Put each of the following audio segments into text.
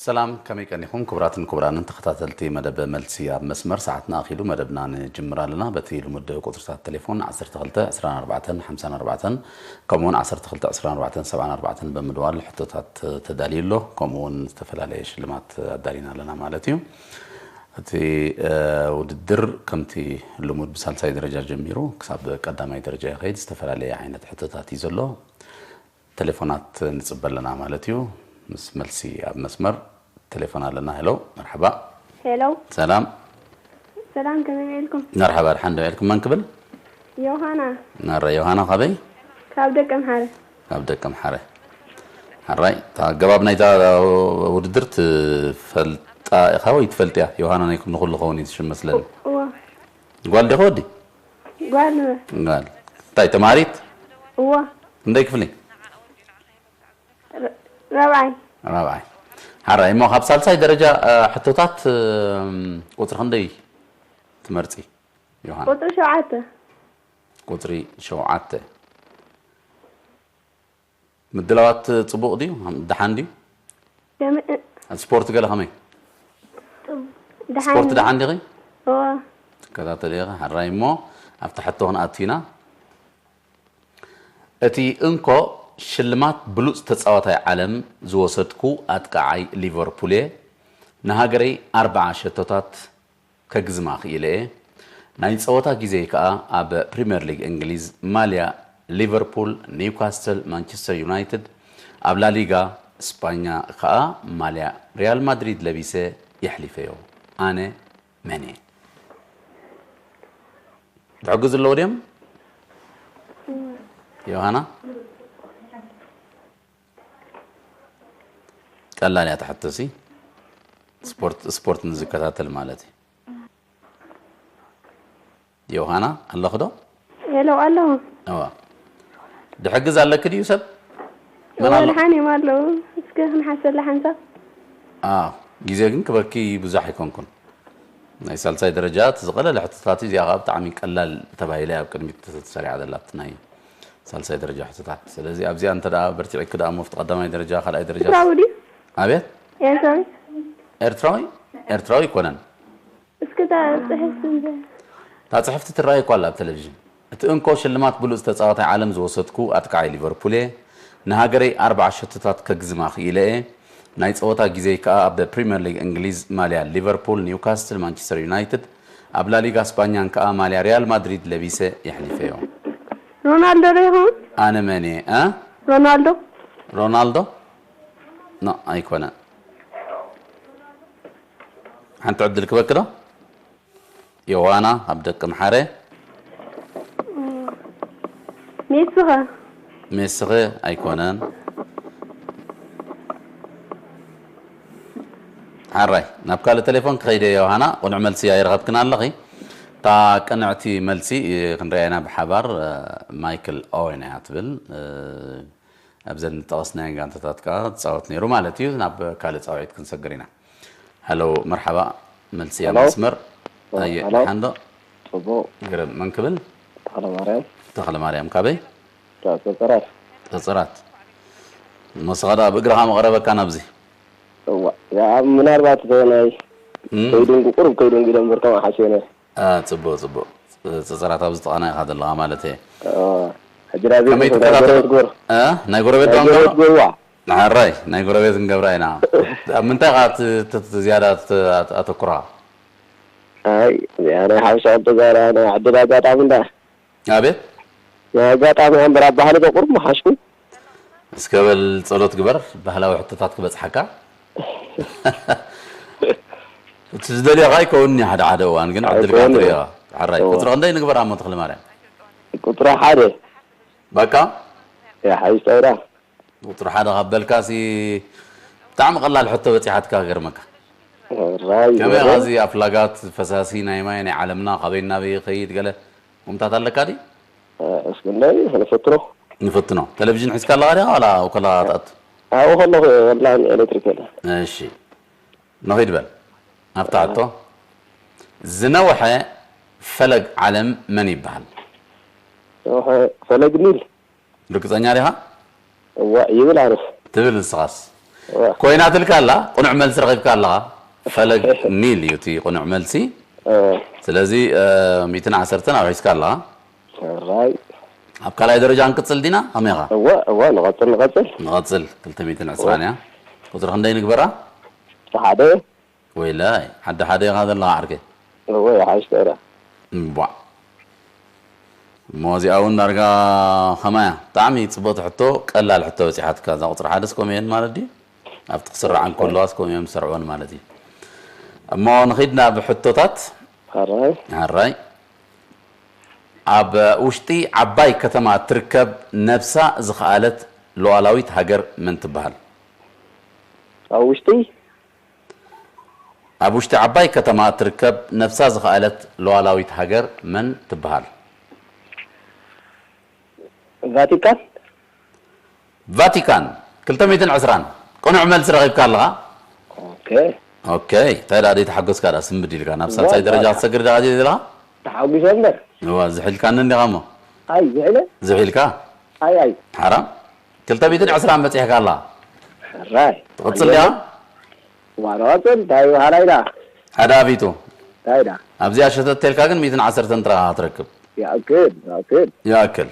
ሰላም፣ ከመይ ቀኒኹም ክቡራትን ክቡራንን ተኸታተልቲ መደብ መልሲ ኣብ መስመር? ሰዓትና ኣኺሉ መደብና ንጅምር ኣለና። በቲ ልሙድ ቁጽርታት ቴሌፎን ዓሰርተ ክልተ ዕስራን ኣርባዕተን ሓምሳን ኣርባዕተን፣ ከምኡውን ዓሰርተ ክልተ ዕስራን ኣርባዕተን ሰብዓን ኣርባዕተን ብምድዋል ሕቶታት ተዳልዩ ኣሎ። ከምኡውን ዝተፈላለየ ሽልማት ኣዳሊና ኣለና ማለት እዩ። እቲ፣ እ፣ ውድድር ከምቲ ልሙድ ብሳልሳይ ደረጃ ጀሚሩ ክሳብ ቀዳማይ ደረጃ ይኸይድ። ዝተፈላለየ ዓይነት ሕቶታት እዩ ዘሎ። ቴሌፎናት ንጽበ ኣለና ማለት እዩ። ምስ መልሲ ኣብ መስመር ቴሌፎን ኣለና። ሄሎ፣ መርሓባ። ሄሎ። ሰላም። ሰላም፣ ከመይ ውዒልኩም? መርሓባ፣ ድሓን ዶ ውዒልኩም? መን ክብል? ዮሃና። ናረ ዮሃና፣ ካበይ? ካብ ደቀምሓረ። ካብ ደቀምሓረ። ሓራይ፣ እታ ኣገባብ ናይዛ ውድድር ትፈልጣ ኢኻ ወይ ትፈልጥያ? ዮሃና ናይ ንኹሉ ኸውን እዩ ትሽም መስለኒ። እዋ። ጓል ዲኻ ወዲ? ጓል። ጓል። እንታይ ተማሪት? እዋ። ክንደይ ክፍሊ? ር-፣ ራብዓይ። ራብዓይ። ሓራይ፣ እሞ ካብ ሳልሳይ ደረጃ፣ እ፣ ሕቶታት፣ እም፣ ቁጽሪ ክንደይ ትመርጺ ዮሃና? ቁጽሪ ሸውዓተ። ቁጽሪ ሸውዓተ። ምድላዋት ጽቡቕ ድዩ? ደሓን ድዩ? ደም-፣ እ፣ ስፖርት ገለ ከመይ? ደሓን ስፖርት እዩ። ደሓን ዲኺ? እዋ። ትከታተሊ ኢኺ፣ ሓራይ እሞ ኣብቲ ሕቶ ክንኣቱ ኢና። እቲ እንኮ ሽልማት ብሉጽ ተጻዋታይ ዓለም ዝወሰድኩ ኣጥቃዓይ ሊቨርፑል እየ። ንሃገረይ ኣርብዓ ሸቶታት ከግዝማ ክኢለ እየ። ናይ ጸወታ ግዜይ ከኣ ኣብ ፕሪምየር ሊግ እንግሊዝ ማልያ ሊቨርፑል፣ ኒውካስትል፣ ማንቸስተር ዩናይትድ፣ ኣብ ላሊጋ ስጳኛ ከኣ ማልያ ሪያል ማድሪድ ለቢሰ የሕሊፈዮ። ኣነ መን እየ? ዝሕግዙ ኣለዉ ድዮም? ዮሃና? ቀላል እያ ትሕቶሲ። ስፖርት፣ ስፖርት ንዝከታተል ማለት እዩ። ዮሃና፣ ኣለኺ ዶ? ሄሎ፣ ኣለኹ። እዋ። ድሕግዝ ኣለኪ ድዩ ሰብ? መን እዋ፣ ኣሎ? ደሓን እዮም ኣለዉ። እስከ ክንሓሰላ ሓንሳብ። ኣዎ፣ ግዜ ግን ክበኪ ብዙሕ ኣይኮንኩን። ናይ ሳልሳይ ደረጃ እቲ ዝቐለለ ሕቶታት እዩ። እዚኣ ኸዓ ብጣዕሚ ቀላል ተባሂላ እያ ኣብ ቅድሚት ተሰሪዓ ዘላ፣ እቲ ናይ ሳልሳይ ደረጃ ሕቶታት። ስለዚ ኣብዚኣ እንተ ደኣ በርቲዕኪ ደኣ እሞ፣ ኣብቲ ቀዳማይ ደረጃ፣ ካልኣይ ደረጃ ኤርትራዊ ድዩ? ኣቤት? ኤርትራዊ? ኤርትራዊ? ኤርትራዊ ኣይኮነን። እስኪ እታ ጽሕፍቲ እንተ- እታ ጽሕፍቲ ትረኣይ እኳ ኣላ ኣብ ቴሌቪዥን። እቲ እንኮ ሽልማት ብሉጽ ተጻዋታይ ዓለም ዝወሰድኩ ኣጥቃዓይ ሊቨርፑል እየ። ንሃገረይ ኣርብዓ ሸቶታት ከግዝማ ክኢለ እየ። ናይ ጸወታ ግዜይ ከኣ ኣብ ፕሪምየር ሊግ እንግሊዝ ማልያ ሊቨርፑል፣ ኒውካስትል፣ ማንቸስተር ዩናይትድ፣ ኣብ ላሊጋ ስጳኛን ከኣ ማልያ ሪያል ማድሪድ ለቢሰ የሕሊፈዮ። ሮናልዶ ዶ ይኸውን? ኣነ መን እየ? እ? ሮናልዶ። ሮናልዶ? ኖ፣ ኣይኮነን። ሓንቲ ዕድል ክበኪ ዶ? ዮዋና ኣብ ደቂ ምሓረ። ሜስኸ? ሜስኸ ኣይኮነን። ሓራይ፣ ናብ ካልእ ቴሌፎን ክኸይደ ዮሃና፣ ቅኑዕ መልሲ ኣይረኸብክን ኣለኺ። እታ ቅንዕቲ መልሲ ክንሪኣ ኢና ብሓባር። ማይክል ኦዌን እያ ትብል። ኣብዘን ዝጠቐስናየን ጋንታታት ከኣ ዝጻወት ነይሩ ማለት እዩ። ናብ ካልእ ጻውዒት ክንሰግር ኢና። ሃሎ፣ መርሓባ፣ መልሲ ኣብ ሄሎ። መስመር። ኣየ፣ ሄሎ። ደሓን ዶ? ጽቡቕ። ግርም፣ መን ክብል? ተኽለማርያም። ተኽለማርያም፣ ካበይ? ካብ ጸጸራት። ጸጸራት። መሰኻ ደኣ ብእግርኻ መቕረበካ ናብዚ። እዋ፣ ያ፣ ምናልባት እቶ ናይ እም። ከይዱንጉ፣ ቁሩብ ከይዱንጉ ኢሎም ብርቶም ሓስዮ ነይረ። አ፣ ጽቡቕ፣ ጽቡቕ። ጸ-፣ ጸጸራት ኣብዚ ጥቓና ኢኻ ዘለኻ ማለት እየ። አ፣ ሕጂ ዳኣ ከመይ ዘይኮነ ትከታተሎ? ጎረቤት ጎር-፣ አ፣ ናይ ጎረቤት ናይ ዶ ኣሎ? ጎረቤት ጎርዋ። ሕራይ፣ ናይ ጎረቤት ንገብራ ኢና። ኣብ ምንታይ ኢኻ ት-፣ ት-፣ ት-፣ ዝያዳ ት-፣ ኣት-፣ ኣተኩራ? ኣይ፣ እዚኣ ናይ ሓበሻ ቅልጥፍ ዛራ ናይ ዕድል ኣጋጣሚ እንዳ። ኣቤት? ናይ ኣጋጣሚ እያ እምበር ኣብ ባህሊ ዶ ቁሩብ ምሓሽኩ። እስከ በል ጸሎት ግበር፣ ባህላዊ ሕቶታት ክበጽሓካ። እቲ ዝደልዮኻ ኣይከውንን እዩ ሓደ ሓደ እዋን፣ ግን ዕድልካ ኣይከውንን እዩ። ትሪኦ። ሕራይ፣ ኣዎ። ቁጽሪ ክንደይ ንግበራ እሞ ተኽለማርያም? ቁጽሪ ሓደ። በቃ? ያ፣ ሓይሽ ጣይራ። ቁጽሪ ሓደ ካብ በልካሲ ብጣዕሚ ቀላል ሕቶ በጺሓትካ ክገርመካ። ሕራይ፣ ከመይ ይበል። ኢኻ እዚ ኣፍላጋት ፈሳሲ ናይ ማይ ናይ ዓለምና ካበይ ናበይ ይኸይድ ገለ ቁምታት ኣለካ ድዩ? እ፣ እስኪ እንዳ ንፈትኖ። ንፈትኖ። ቴሌቪዥን ሒዝካ ኣለኻ ዲኻ ዋላ ኣብ ከለኻ ትኣቱ? ኣብኡ ከለኹ የላን ኤሌክትሪክ የለን። እሺ። ንኺድ በል። ኣብታ ሕቶ። ዝነውሐ ፈለግ ዓለም መን ይበሃል? ዝነውሐ ፈለግ ኒል። ርግጸኛ ዲኻ? እዋ፣ ይብል ኣነስ። ትብል ንስኻስ። እወ። ኮይናትልካ ኣላ፣ ቅኑዕ መልሲ ረኺብካ ኣለኻ። ፈለግ ኒል እዩ እቲ ቅኑዕ መልሲ። እወ። ስለዚ፣ እ፣ ሚእትን ዓሰርተን ኣውሒስካ ኣለኻ። ሕራይ። ኣብ ካልኣይ ደረጃ ንቅጽል ዲና? ከመይ ኢኻ? እወ፣ እወ፣ ንቐጽል፣ ንቐጽል። ንቐጽል። ክልተ ሚእትን ዕስራን እያ። ቁጽሪ ክንደይ ንግበራ? ሓደ። ወይላይ፣ ሓደ ሓደ ኢኻ ዘለኻ ዓርከይ። እወ፣ ይሓይሽ ተራ። እምቧ። እሞ እዚኣ እውን ዳርጋ ከማያ። ብጣዕሚ ጽብቕቲ ሕቶ፣ ቀላል ሕቶ በጺሓትካ። እዛ ቁጽሪ ሓደ እስከ መየን ማለት ድዩ? ኣብቲ ክስራዕ እንከለዋ እስከ መየን ዝሰርዕወን ማለት እዩ። እሞ ንኺድ ናብ ሕቶታት። ሕራይ። ሕራይ። ኣብ ውሽጢ ዓባይ ከተማ ትርከብ ነብሳ ዝኸኣለት ሉዓላዊት ሃገር መን ትበሃል? ኣብ ውሽጢ? ኣብ ውሽጢ ዓባይ ከተማ ትርከብ ነብሳ ዝኸኣለት ሉዓላዊት ሃገር መን ትበሃል? ቫቲካን? ቫቲካን። ክልተ ሚእትን ዕስራን። ቅኑዕ መልሲ ረኺብካ ኣለኻ። ኦኬ። ኦኬ። እንታይ ደኣ ደይተሓጎስካ ደኣ ስንብድ ኢልካ። ናብ ዋ፣ ሳልሳይ ደረጃ ዋ። ክትሰግር ደኣ ደይ ዘለኻ? ተሓጒሰ እምበር። እዋ፣ ዝሒልካኒ እንዲኻ እሞ። ኣይ፣ ዝሒለ? ዝሒልካ? ኣይ፣ ኣይ። ሓራም። ክልተ ሚእትን ዕስራን በጺሕካ ኣላ። ሕራይ። ትቕጽል ዲኻ? ዋላ ቀጽል፣ እንታይ በሃላይ ደኣ? ሓደ ኣቢቱ። እንታይ ደኣ? ኣብዚኣ ሸተት ተልካ ግን ሚእትን ዓሰርተን ጥራይ ክትረክብ። ይኣክል፣ ይኣክል። ይኣክል።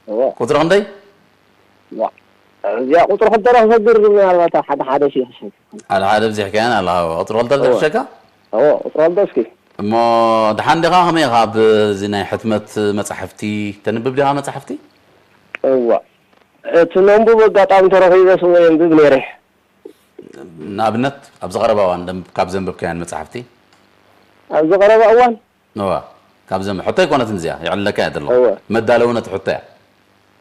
እወ። ቁጽሪ ክንደይ? ዋ። እዚኣ ቁጽሪ ክልተ ዶ ክሰግር ምናልባት ሓደ ሓደ ሺህ ክሰግር። ሓደ ሓደ ኣብዚሕካያን ኣለኻ። ቁጽሪ ክልተ እወ። ዝሕሸካ? እወ፣ ቁጽሪ ክልተ እስኪ። እሞ ደሓን ዲኻ? ከመይ ኢኻ? ኣብዚ ናይ ሕትመት መጻሕፍቲ ተንብብ ዲኻ መጻሕፍቲ? እወ። እቲ መንቡብ ኣጋጣሚ ተረኺበስ እወ የንብብ ነይረ። ንኣብነት ኣብዚ ቀረባ እዋን ደም-፣ ካብ ዘንበብካያን መጻሕፍቲ? ኣብዚ ቀረባ እዋን? እወ። ካብ ዘንበ-፣ ሕቶ ኣይኮነትን እዚኣ፣ የዕልለካ እየ ዘለኹ። እወ። መዳለዊ ነቲ ሕቶ እያ።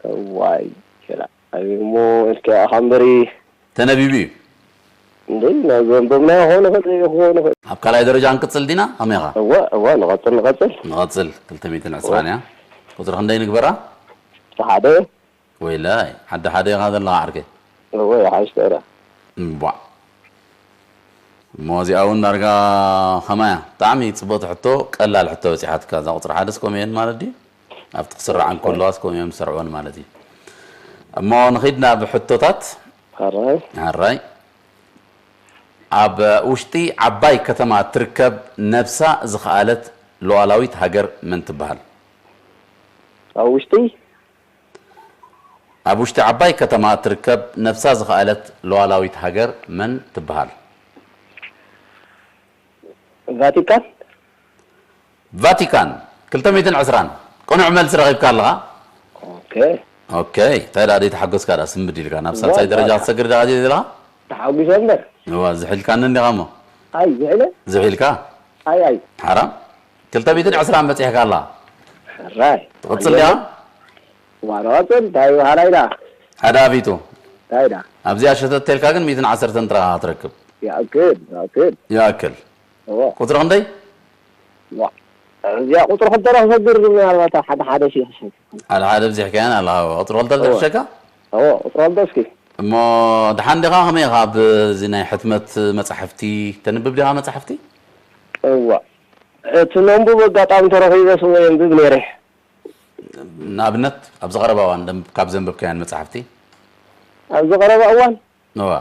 እዋይ፣ ሸላ። ኣይ እሞ እስኪ ኣኻ እምበሪ። ተነቢቡ እዩ። እንዴ፣ ናብ ዘንበብናዮ ክኾን ይኽእል፣ ዘይክኾን ይኽእል። ኣብ ካልኣይ ደረጃ ንቅጽል ዲና? ከመይ ኢኻ? እወ፣ እወ፣ ንቐጽል፣ ንቐጽል። ንቐጽል፣ ክልተ ሚእትን ዕስራን እያ። ቁጽሪ ክንደይ ንግበራ? ሓደ። ወይላይ፣ ሓደ ሓደ ኢኻ ዘለኻ ዓርከይ። እወ፣ ይሓይሽ ተራ። እምቧ። እሞ እዚኣ እውን ዳርጋ ከማያ። ብጣዕሚ ጽብቕቲ ሕቶ፣ ቀላል ሕቶ በጺሓትካ። እዛ ቁጽሪ ሓደ እስከ መየን ማለት ድዩ? ኣብቲ ክስራዕ እንከለዋ እስከ መየን ዝሰርዕወን ማለት እዩ። እሞ ንኺድ ናብ ሕቶታት። ሕራይ። ሕራይ። ኣብ ውሽጢ ዓባይ ከተማ ትርከብ ነብሳ ዝኸኣለት ሉዓላዊት ሃገር መን ትበሃል? ኣብ ውሽጢ? ኣብ ውሽጢ ዓባይ ከተማ ትርከብ ነብሳ ዝኸኣለት ሉዓላዊት ሃገር መን ትበሃል? ቫቲካን? ቫቲካን። ክልተ ሚእትን ዕስራን። ቅኑዕ መልሲ ረኺብካ ኣለኻ። ኦኬ። ኦኬ። እንታይ ደኣ ደይተሓጎስካ ደኣ ስንብድ ኢልካ። ናብ ሳልሳይ ደረጃ ክትሰግር ደኣ ደይ ዘለኻ? ተሓጒሰ እምበር። እዋ፣ ዝሒልካኒ እንዲኻ እሞ። ኣይ፣ ዝሒለ? ዝሒልካ? ኣይ፣ ኣይ። ሓራም? ክልተ ሚእትን ዕስራን በጺሕካ ኣላ። ሕራይ። ትቕጽል ዲኻ? ዋላ ቀጽል፣ እንታይ በሃላይ ደኣ? ሓደ ኣቢቱ። እንታይ ደኣ? ኣብዚኣ ሸተት ተልካ ግን ሚእትን ዓሰርተን ጥራይ ክትረክብ። ይኣክል፣ ይኣክል። ይኣክል። እወ። ቁጽሪ ክንደይ? ዋ። እዚኣ ቁጽሪ ክልተ ዶ ክሰግር ምናልባት ሓደ ሓደ ሺህ ክሰግር። ሓደ ሓደ ኣብዚሕካያን ኣለኻ። ቁጽሪ ክልተ እወ። ዝሕሸካ? እወ፣ ቁጽሪ ክልተ እስኪ። እሞ ደሓን ዲኻ? ከመይ ኢኻ? ኣብዚ ናይ ሕትመት መጻሕፍቲ ተንብብ ዲኻ መጻሕፍቲ? እወ። እቲ መንቡብ ኣጋጣሚ ተረኺበስ እወ የንብብ ነይረ። ንኣብነት ኣብዚ ቀረባ እዋን ደም-፣ ካብ ዘንበብካያን መጻሕፍቲ? ኣብዚ ቀረባ እዋን? እዋ፣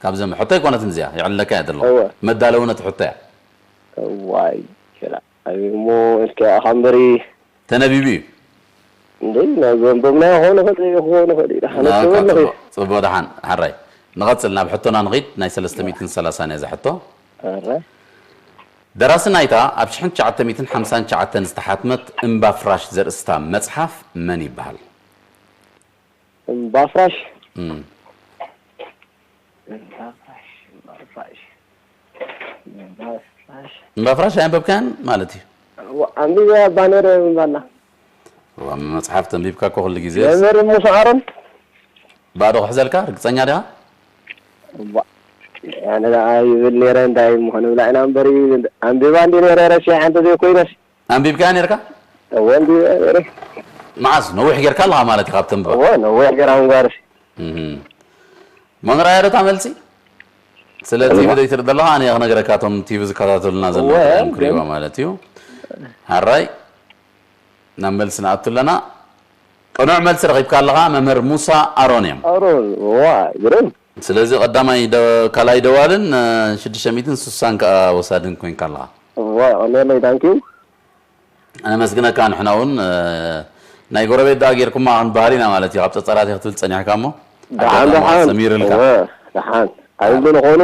ካብ ዘንብ-፣ ሕቶ ኣይኮነትን እዚኣ፣ የዕልለካ እያ ዘለኹ። እወ። መዳለዊ ነቲ ሕቶ እያ። እዋይ፣ ሸላ። ኣይ እሞ እስኪ ኣኻ እምበሪ። ተነቢቡ እዩ። እንዴ፣ ናብ ዘንበብናዮ ክኾን ይኽእል፣ ዘይክኾን ይኽእል እዩ። ደሓን ናብታ ትብል ኣለኺ። ጽቡቕ፣ ጽቡቕ ደሓን፣ ሓራይ። ንቐጽል፣ ናብ ሕቶና ንኺድ፣ ናይ ሰለስተ ሚእትን ሰላሳን እያ እዛ ሕቶ። ኣረ። ደራሲ ናይታ ኣብ ሽሕን ትሽዓተ ሚእትን ሓምሳን ትሽዓተን ዝተሓትመት እምባ ፍራሽ ዘርእስታ መጽሓፍ መን ይበሃል? እምባ ፍራሽ? እም። እምባ ፍራሽ፣ እምባ ፍራሽ፣ እምባ ፍራሽ። እምባ ፍራሽ ኣየንበብካያን ማለት እዩ? ዋ፣ ኣንቢበያ እባ ነይረ እምባና። ዋ፣ መጽሓፍ ተንቢብካ እኮ ኩሉ ግዜ። መምህር ሙሳ ኣሮን? ባዶ ክሕዘልካ ርግጸኛ ዲኻ? ዋ፣ ኣነ ደኣ ይብል ነይረ እንታይ ምዃኑ ብላዕና እምበር ኣንቢባ እንዲ ነይረ ረሲዐ እንተ ዘይኮይነስ። ኣንቢብካያ ነይርካ? እወ፣ ኣንቢበያ ነይረ። መዓስ? ነዊሕ ጌርካ ኣለኻ ማለት እዩ ካብ ተንብባ? እወ፣ ነዊሕ ጌራ ምንጓርሲ። እህ። መንራያ ዶ እታ መልሲ? ስለ እወ። ቲቪ ዘይትርኢ ዘለኻ ኣነ እየ ክነግረካ፣ እቶም ቲቪ ዝከታተሉና ዘለዉ እወ፣ ጥራይ እዮም ክርእይዋ ግን ማለት እዩ። ሓራይ ናብ መልሲ ንኣቱ ኣለና። ቅኑዕ መልሲ ረኺብካ ኣለኻ፣ መምህር ሙሳ ኣሮን እዮም። ኣሮን፣ ዋ፣ ግርም። ስለዚ ቀዳማይ ደ-፣ ካልኣይ ደዋልን፣ እ፣ ሽዱሽተ ሚእትን ስሳን ከኣ ወሳድን ኮይንካ ኣለኻ። እዋ፣ የቐንየለይ፣ ዳንኪ። ኣነመስግነካ፣ ንሕና እውን፣ እ፣ ናይ ጎረቤት ደኣ ጌርኩማ ክንበሃል ኢና ማለት እዩ። ካብ ጸጸራት ኢኻ ክትብል ጸኒሕካ እሞ፣ ደሓን፣ ኣጋጣሚ ደሓን። ሰሚርልካ። እወ፣ ደሓን። ኣይብሉ ንኾኑ።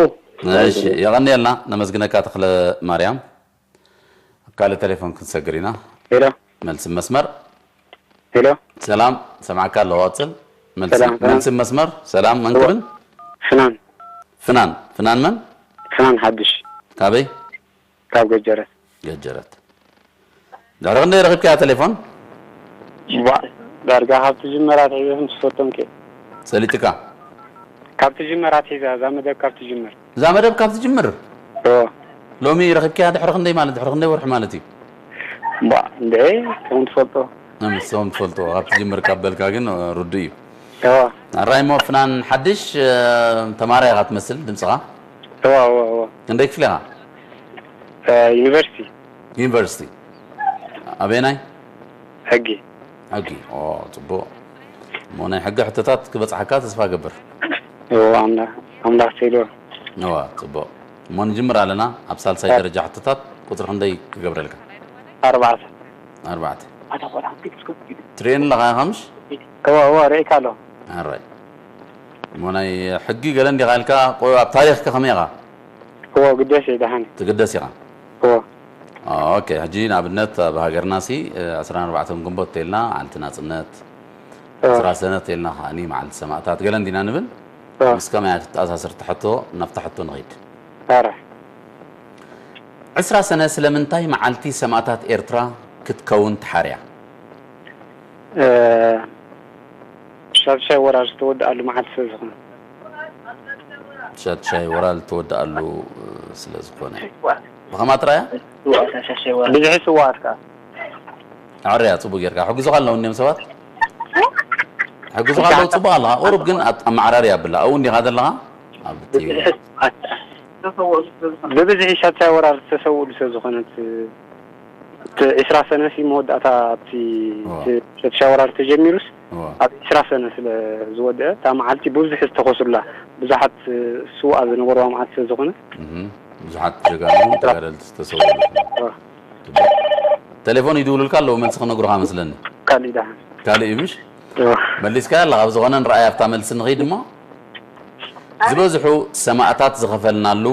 እሺ፣ የቐንየልና። ነመስግነካ ተኽለ ማርያም። ኣብ ካልእ ቴሌፎን ክንሰግር ኢና። ሄሎ። መልሲ መስመር። ሄሎ። ሰላም፣ ሰማዕካ ኣለኹ፣ ቀጽል። መልሲ፣ ሰላም፣ ሰላም። መልሲ መስመር። ሰላም፣ መን እወ። ክብል? ፍናን። ፍናን፣ ፍናን መን? ፍናን ሓድሽ። ካበይ? ካብ ገጀረት። ገጀረት። ድሕሪ ክንደይ ረኺብካያ ቴሌፎን? ባ-፣ ዳርጋ ካብ ትጅመር ኣትሒዘ ትፈልጦ እንኬ። ሰሊጥካ? ካብ ትጅመር ኣትሒዛ፣ እዛ መደብ ካብ ትጅመር። እዛ መደብ ካብ ትጅምር? እዎ። ሎሚ ረኺብካያ ድሕሪ ክንደይ ማለት፣ ድሕሪ ክንደይ ወርሒ ማለት እዩ? ባ፣ እንድዒ፣ ከም ትፈልጦ። እም፣ ከም ትፈልጦ፣ ካብ ትጅምር ካብ በልካ ግን፣ እ፣ ርዱእ እዩ። እዎ። ኣራይ እሞ ፍናን ሓድሽ፣ እ፣ ተማሃራይ ኢኻ ትመስል ድምፅኻ? እዎ፣ እዎ፣ እዎ። ክንደይ ክፍሊ ኢኻ? እ፣ ዩኒቨርሲቲ። ዩኒቨርሲቲ። ኣበየናይ? ሕጊ። ሕጊ። ኦ፣ ጽቡቕ። እሞ ናይ ሕጊ ሕቶታት ክበጽሓካ ተስፋ እገብር። እዎ፣ ኣምላኽ፣ ኣምላኽ ስኢልዎ። እዋ፣ ጽቡቕ። እሞ ንጅምር ኣለና። ኣብ ሳልሳይ እ። ደረጃ ሕቶታት ቁጽሪ ክንደይ ክገብረልካ? ኣርባዕተ። ኣርባዕተ። ትርእየኒ ኣለኻ ኢኻ ምሽ? እዎ፣ እዎ፣ ርእየካ ኣለኹ። ኣራይ። እሞ ናይ ሕጊ ገለ እንዲኻ ኢልካ፣ ቆይ፣ ኣብ ታሪኽ ከ ከመይ ኢኻ? እዎ፣ ግደስ እየ፣ ደሓን። ትግደስ ኢኻ? እዎ። ኦኬ፣ ሕጂ ንኣብነት ኣብ ሃገርና ሲ፣ እ፣ ዕስራን ኣርባዕተን ግንቦት ተልና፣ መዓልቲ ናጽነት፣ እዎ። ዕስራ ሰነ ተልና ከኣኒ፣ መዓልቲ ሰማእታት፣ ገለ እንዲና ንብል? እዎ። ምስ ከመይ እያ ትተኣሳሰር እታ ሕቶ፣ ናብታ ሕቶ ንኸይድ። ኣረ። ዕስራ ሰነ ስለምንታይ መዓልቲ ሰማእታት ኤርትራ ክትከውን ተሓርያ? እ፣ ሻድሻይ ወራር ዝተወድኣሉ መዓልቲ ስለ ዝኾነ። ሻድሻይ ወራር ዝተወድኣሉ፣ እ፣ ስለ ዝኾነ። ብኸማ ጥራያ? ብዝሒ ስዋኣት ከኣ። ኣዕርያ፣ ጽቡቕ ጌርካ። ሕግዙኻ ኣለዉ እኒኦም ሰባት? ሕግዙኻ ኣለዉ፣ ጽቡቕ ኣለኻ። ቁሩብ ግን ኣት-፣ ኣመዓራርያ ኣብላ። ኣብኡ እንዲኻ ዘለኻ? ኣብቲ ብዝሒ ስዋኣት ከኣ። ብብዝሒ ሻድሻይ ወራር ዝተሰውኡሉ ስለ ዝኾነት፣ እቲ ዕስራ ሰነ ሲ መወዳእታ ኣብቲ እዋ። እቲ ሻድሻይ ወራር ተጀሚሩስ እዋ። ኣብ ዕስራ ሰነ ስለ ዝወደአ፣ እታ መዓልቲ ብብዝሒ ዝተኸስሩላ፣ ብዙሓት ስውኣ ዝነበርዋ መዓልቲ ስለ ዝኾነ። እህ፣ ብዙሓት ጀጋኑ ተጋደልቲ ዝተሰውኡሉ። እዋ። ቴሌፎን ይድውሉልካ ኣለዉ፣ መልሲ ክነግሩኻ መስለኒ። ካልእ ደሓን። ካልእ እዩ ምሽ? እዋ። መሊስካያ ኣለኻ፣ ኣብ ዝኾነ ንረኣያ ኣብታ መልሲ ንኸይድ እሞ። ዝበዝሑ ሰማእታት ዝኸፈልናሉ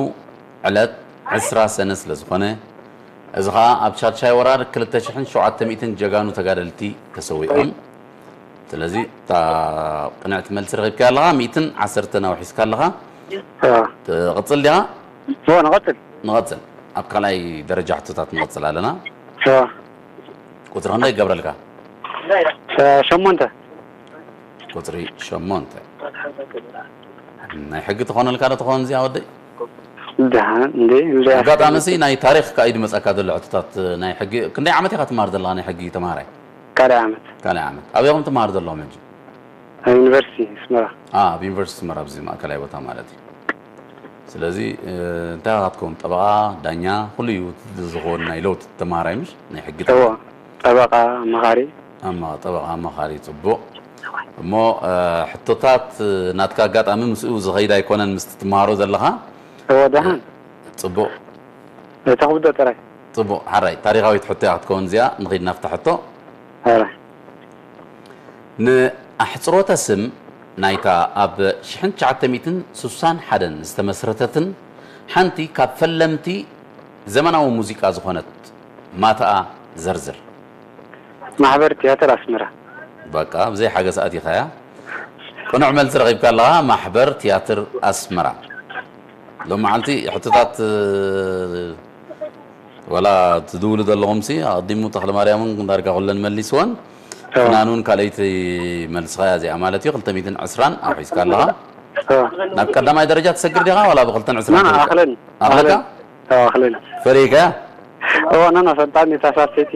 ዕለት ዕስራ ሰነ ስለ ዝኾነ፣ እዚ ኸኣ ኣብ ሻድሻይ ወራር ክልተ ሽሕን ሸውዓተ ሚእትን ጀጋኑ ተጋደልቲ ተሰዊኦም። ስለዚ፣ እታ ቅንዕቲ መልሲ ረኺብካያ ኣለኻ፣ ሚእትን ዓሰርተን ኣውሒስካ ኣለኻ። እዋ። ትቕጽል ዲኻ? እዎ፣ ንቐጽል። ንቐጽል። ኣብ ካልኣይ ደረጃ ሕቶታት ንቐጽል ኣለና። እዋ። ቁጽሪ ክንደይ ይገብረልካ? እ፣ ሸሞንተ። ቁጽሪ ሸሞንተ። ናይ ሕጊ ትኾነልካ ዶ ትኾን እዚኣ ወደይ? ደሓን፣ እንዴ፣ እንዴ፣ ኣጋጣሚ ኣፍልጥ። ሲ ናይ ታሪኽ ከኣ እዩ ዝመጸካ ዘሎ ሕቶታት ናይ ሕጊ። ክንደይ ዓመት ኢኻ ትመሃር ዘለኻ ናይ ሕጊ ተማሃራይ? ካልኣይ ዓመት። ካልኣይ ዓመት። ኣበይ ኢኹም ትመሃሩ ዘለኹም ሕጂ? ኣብ ዩኒቨርሲቲ ኣስመራ። ኣ፣ ኣብ ዩኒቨርሲቲ ኣስመራ፣ ኣብዚ ማእከላይ ቦታ ማለት እዩ። ስለዚ፣ እ፣ እንታይ ኢኻ ክትከውን? ጠበቓ፣ ዳኛ፣ ኩሉ እዩ ዝኸውን ናይ ለውጢ ተማሃራይ፣ ምሽ? ናይ ሕጊ እዎ፣ ጠበቓ። ጠበቓ፣ ኣማኻሪ። ኣማ-፣ ጠበቓ፣ ኣማኻሪ፣ ጽቡቕ። እሞ፣ እ፣ ሕቶታት፣ እ፣ ናትካ ኣጋጣሚ ምስኡ ዝኸይድ ኣይኮነን፣ ምስቲ ትመሃሮ ዘለኻ። እዎ፣ ደሓን። ጽቡቕ። ተኽብዶ ጥራይ። ጽቡቕ፣ ሓራይ። ታሪኻዊት ሕቶ እያ ክትከውን እዚኣ። ንኸይድ ናብታ ሕቶ። ሓራይ። ንኣሕጽሮተ ስም ናይታ ኣብ ሽሕን ትሽዓተ ሚእትን ስሳን ሓደን ዝተመስረተትን ሓንቲ ካብ ፈለምቲ ዘመናዊ ሙዚቃ ዝኾነት ማታኣ ዘርዝር። ማሕበር ትያትር ኣስመራ። በቃ፣ ብዘይ ሓገዝ ኣቲኻያ። ቅኑዕ መልሲ ረኺብካ ኣለኻ፣ ማሕበር ትያትር ኣስመራ። ሎም መዓልቲ ሕቶታት፣ እ፣ ወላ ትድውሉ ዘለኹም ሲ፣ ኣቐዲሙ ተኽለ ማርያምን ዳርጋ ኩለን መሊስወን። እ። ፍናን እውን ካልኣይቲ መልስኻ እያ እዚኣ ማለት እዩ። ክልተ ሚእትን ዕስራን ኣውሒስካ ኣለኻ። እ። ናብ ቀዳማይ ደረጃ ትሰግር ዲኻ ዋላ ብክልተን ዕስራን ና፣ ና፣ ትወድእ? ኣኽለን። ኣኽለካ? ኣኽለን። እ፣ ኣኽለን። ፈሪካ? እዎ፣ ና፣ ና፣ ሰልጣን እታ ሳሰይቲ።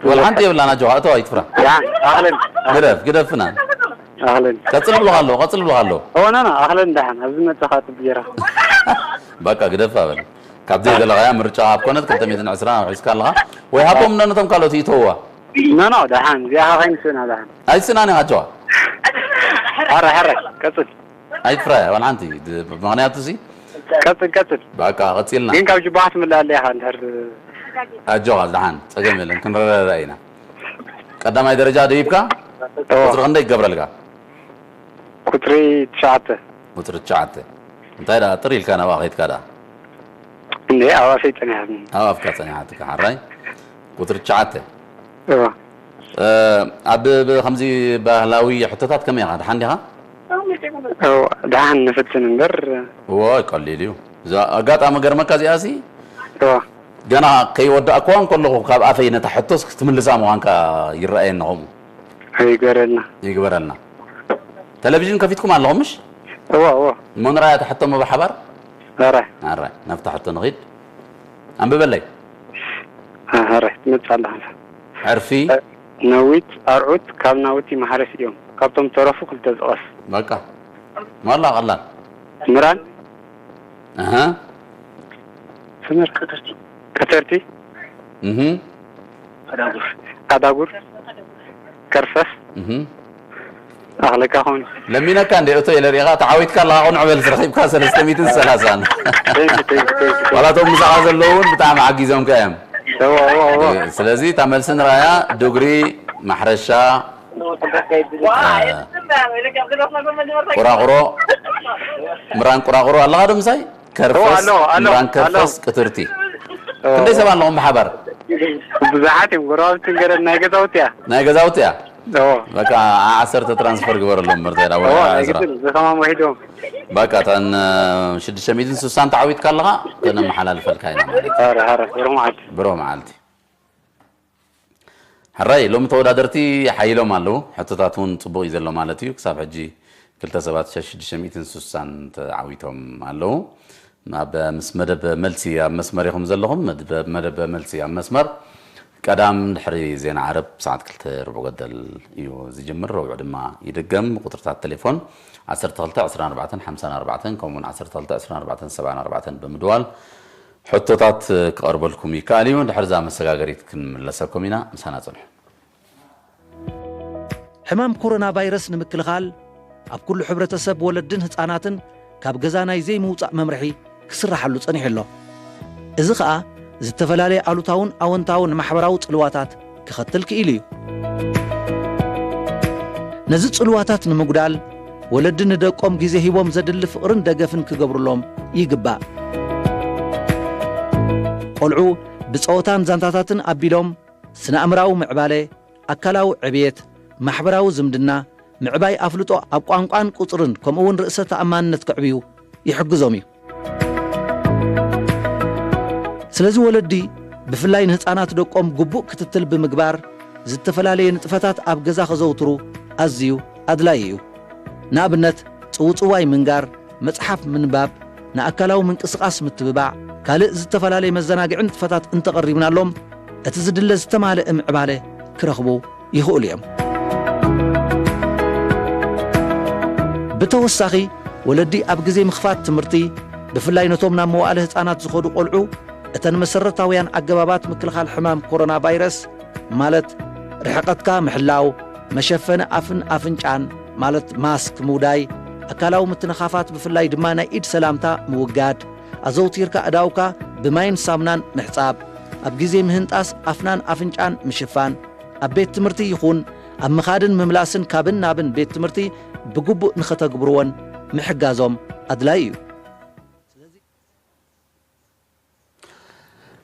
ወላ ሓንቲ የብላን፣ ኣጆኻ፣ እተዋ፣ ኣይትፍራ። ያ፣ ኣኽለን። ግደፍ፣ ግደፍ ፍናን። ኣኽለን። ቀጽል ብሎኻ ኣለዉ፣ ቀጽል ብሎኻ ኣለዉ። እዎ፣ ና፣ ና፣ ኣኽለን ደሓን፣ ኣብዚ መጻኻ ጽቡቕ ጌራ። በቃ፣ ግደፍ ኣበል። ካብ ዘይደለኻያ ምርጫ ኣብ ኮነት ክልተ ሚእትን ዕስራን ኣውሒስካ ኣለኻ። ወይ ሃቦም ነነቶም ካልኦት ይእተውዋ። ኖ፣ ኖ፣ ደሓን፣ እዚኣ ኸዓ ከይንስእና ደሓን። ኣይስእናን ኢኻ ኣጆኻ። ሕራይ፣ ሕራይ፣ ቀጽል። ኣይትፍራያ ዋላ ሓንቲ። ድ-፣ ምኽንያቱ ሲ ቀጽል፣ ቀጽል። በቃ ቀጺልና። ግን ካብ ጅባኻ ትምላእ ኣለኻ እንድሕር ኣጆኻ፣ ደሓን ጸገም የለን፣ ክንረዳዳእ ኢና። ቀዳማይ ደረጃ ደይብካ? እዎ። ቁጽሪ ክንደይ ክገብረልካ? ቁጽሪ ትሽዓተ። ቁጽሪ ትሽዓተ። እንታይ ደኣ ጥር ኢልካ ናብኣ ከይድካ ደኣ? እንዴ፣ ኣብ ኣፈይ ጸኒሓትኒ። ኣብ ኣፍካ ጸኒሓትካ፣ ሓራይ። ቁጽሪ ትሽዓተ። እዎ። እ፣ ኣብ ብ-፣ ከምዚ ባህላዊ ሕቶታት ከመይ ኢኻ? ደሓን ዲኻ? እዎ፣ ደሓን ንፍትን እምበር። እዎ፣ ቀሊል እዩ። እዛ ኣጋጣሚ ገርመካ እዚኣ ሲ? እዎ። ገና ከይወዳእክዋ እንከለኹ ካብ ኣፈይ ነታ ሕቶስ ክትምልሳ ምዃንካ ይረኣየኒ ከምኡ። ይግበረልና። ይግበረልና። ቴሌቪዥን ከፊትኩም ኣለኹም ምሽ? እዎ፣ እዎ። እሞ ንርኣያ እታ ሕቶ እሞ ብሓባር? ኣረ። ኣረ፣ ናብታ ሕቶ ንኺድ። ኣንብበለይ። ኣረ፣ ትመጽእ ኣላ። ዕርፊ። ነዊት ኣርዑት ካብ ናውቲ ማሕረስ እዮም። ካብቶም ተረፉ ክልተ ዝቐስ። በቃ። ዋላ ቀላል። ምራን። ኣሃ። ስምር። ቀተርቲ። እህ። ኣዳጉር። ከርፈስ። እህ። ኣኽለካ ኾን። ለሚነካ እንደ እቶ ኢለ ሪኢኻ ተዓዊትካ ኣለኻ፣ ቁንዕ በል ዝረኺብካ ሰለስተ ሚእትን ሰላሳን። Thank you, thank you, thank you. ዋላ እቶም ምሳኻ ዘለዉ እውን ብጣዕሚ ሓጊዞምካ እዮም። እዎ፣ እዎ፣ እዎ። ስለዚ እታ መልሲ ንራያ ድጉሪ፣ ማሕረሻ፣ እ፣ ቁራቑሮ፣ ምራን ቁራቑሮ ኣለኻ ዶ ምሳይ? ከርፈስ፣ እዎ፣ ኣለዎ፣ ኣለዎ፣ ምራን ከርፈስ፣ ኣለዎ። ቅትርቲ። እዎ። ክንደይ ሰብ ኣለኹም ብሓባር? ብዙሓት እዮም፣ ጎረባብቲ ገለ ናይ ገዛውቲ እያ። ናይ ገዛውቲ እያ? እዎ። በቃ፣ ዓ-፣ ዓሰርተ ትራንስፈር ግበረሎም፣ መርተይ፣ እዎ፣ ናይ ዕስራ። ግድን፣ ብኸማም ወሒዶም። በቃ፣ እተን፣ እ፣ ሽዱሽተ ሚእትን ስሳን ተዓዊትካ ኣለኻ፣ ከነመሓላልፈልካ ኢና ማለት እዩ። ኧረ፣ ኧረ፣ ብሩኽ መዓልቲ። ብሩኽ መዓልቲ። ሕራይ፣ ሎሚ ተወዳደርቲ ሓይሎም ኣለዉ። ሕቶታት እውን ጽቡቕ እዩ ዘሎ ማለት እዩ። ክሳብ ሕጂ ክልተ ሰባት ሽዱሽተ ሚእትን ስሳን ተዓዊቶም ኣለዉ። ኣብ ምስ መደብ መልሲ ኣብ መስመር ኢኹም ዘለኹም። መድበ-፣ መደብ መልሲ ኣብ መስመር ቀዳም ድሕሪ ዜና ዓረብ ሰዓት ክልተ ርቡዕ ገደል እዩ ዝጅምር። ረቡዕ ድማ ይድገም። ቁጽርታት ቴሌፎን ዓሰርተ ክልተ ዕስራን ኣርባዕተን ሓምሳን ኣርባዕተን ከምኡውን ዓሰርተ ክልተ ዕስራን ኣርባዕተን ሰብዓን ኣርባዕተን ብምድዋል ሕቶታት ክቐርበልኩም ይከኣል እዩ። ድሕሪ እዛ መሰጋገሪት ክንምለሰኩም ኢና። ምሳና ጽንሑ። ሕማም ኮሮና ቫይረስ ንምክልኻል ኣብ ኩሉ ሕብረተሰብ ወለድን ህፃናትን ካብ ገዛ ናይ ዘይምውፃእ መምርሒ ክስራሓሉ ጸኒሑ ኣሎ። እዚ ኸኣ ዝተፈላለየ ኣሉታውን ኣወንታውን ማሕበራዊ ጽልዋታት ክኸትል ክኢሉ እዩ። ነዚ ጽልዋታት ንምጉዳል ወለዲ ንደቆም ግዜ ሂቦም ዘድሊ ፍቕርን ደገፍን ክገብሩሎም ይግባእ። ቆልዑ ብጸወታን ዛንታታትን ኣቢሎም ስነ ኣእምራዊ ምዕባለ፣ ኣካላዊ ዕብየት፣ ማሕበራዊ ዝምድና፣ ምዕባይ ኣፍልጦ ኣብ ቋንቋን ቁጽርን ከምኡ እውን ርእሰ ተኣማንነት ከዕብዩ ይሕግዞም እዩ። ስለዚ ወለዲ ብፍላይ ንህፃናት ደቆም ግቡእ ክትትል ብምግባር ዝተፈላለየ ንጥፈታት ኣብ ገዛ ከዘውትሩ ኣዝዩ ኣድላዪ እዩ። ንኣብነት ጽውጽዋይ ምንጋር፣ መጽሓፍ ምንባብ፣ ንኣካላዊ ምንቅስቓስ ምትብባዕ፣ ካልእ ዝተፈላለየ መዘናግዒ ንጥፈታት እንተቐሪብናሎም እቲ ዝድለ ዝተማልአ ምዕባለ ክረኽቡ ይኽእሉ እዮም። ብተወሳኺ ወለዲ ኣብ ግዜ ምኽፋት ትምህርቲ ብፍላይ ነቶም ናብ መዋእለ ህፃናት ዝኸዱ ቆልዑ እተን መሰረታውያን ኣገባባት ምክልኻል ሕማም ኮሮና ቫይረስ ማለት ርሕቐትካ ምሕላው፣ መሸፈኒ ኣፍን ኣፍንጫን ማለት ማስክ ምውዳይ፣ ኣካላዊ ምትንኻፋት ብፍላይ ድማ ናይ ኢድ ሰላምታ ምውጋድ፣ ኣዘውቲርካ ኣእዳውካ ብማይን ሳሙናን ምሕጻብ፣ ኣብ ግዜ ምህንጣስ ኣፍናን ኣፍንጫን ምሽፋን፣ ኣብ ቤት ትምህርቲ ይኹን ኣብ ምኻድን ምምላስን ካብን ናብን ቤት ትምህርቲ ብግቡእ ንኸተግብርዎን ምሕጋዞም ኣድላዪ እዩ።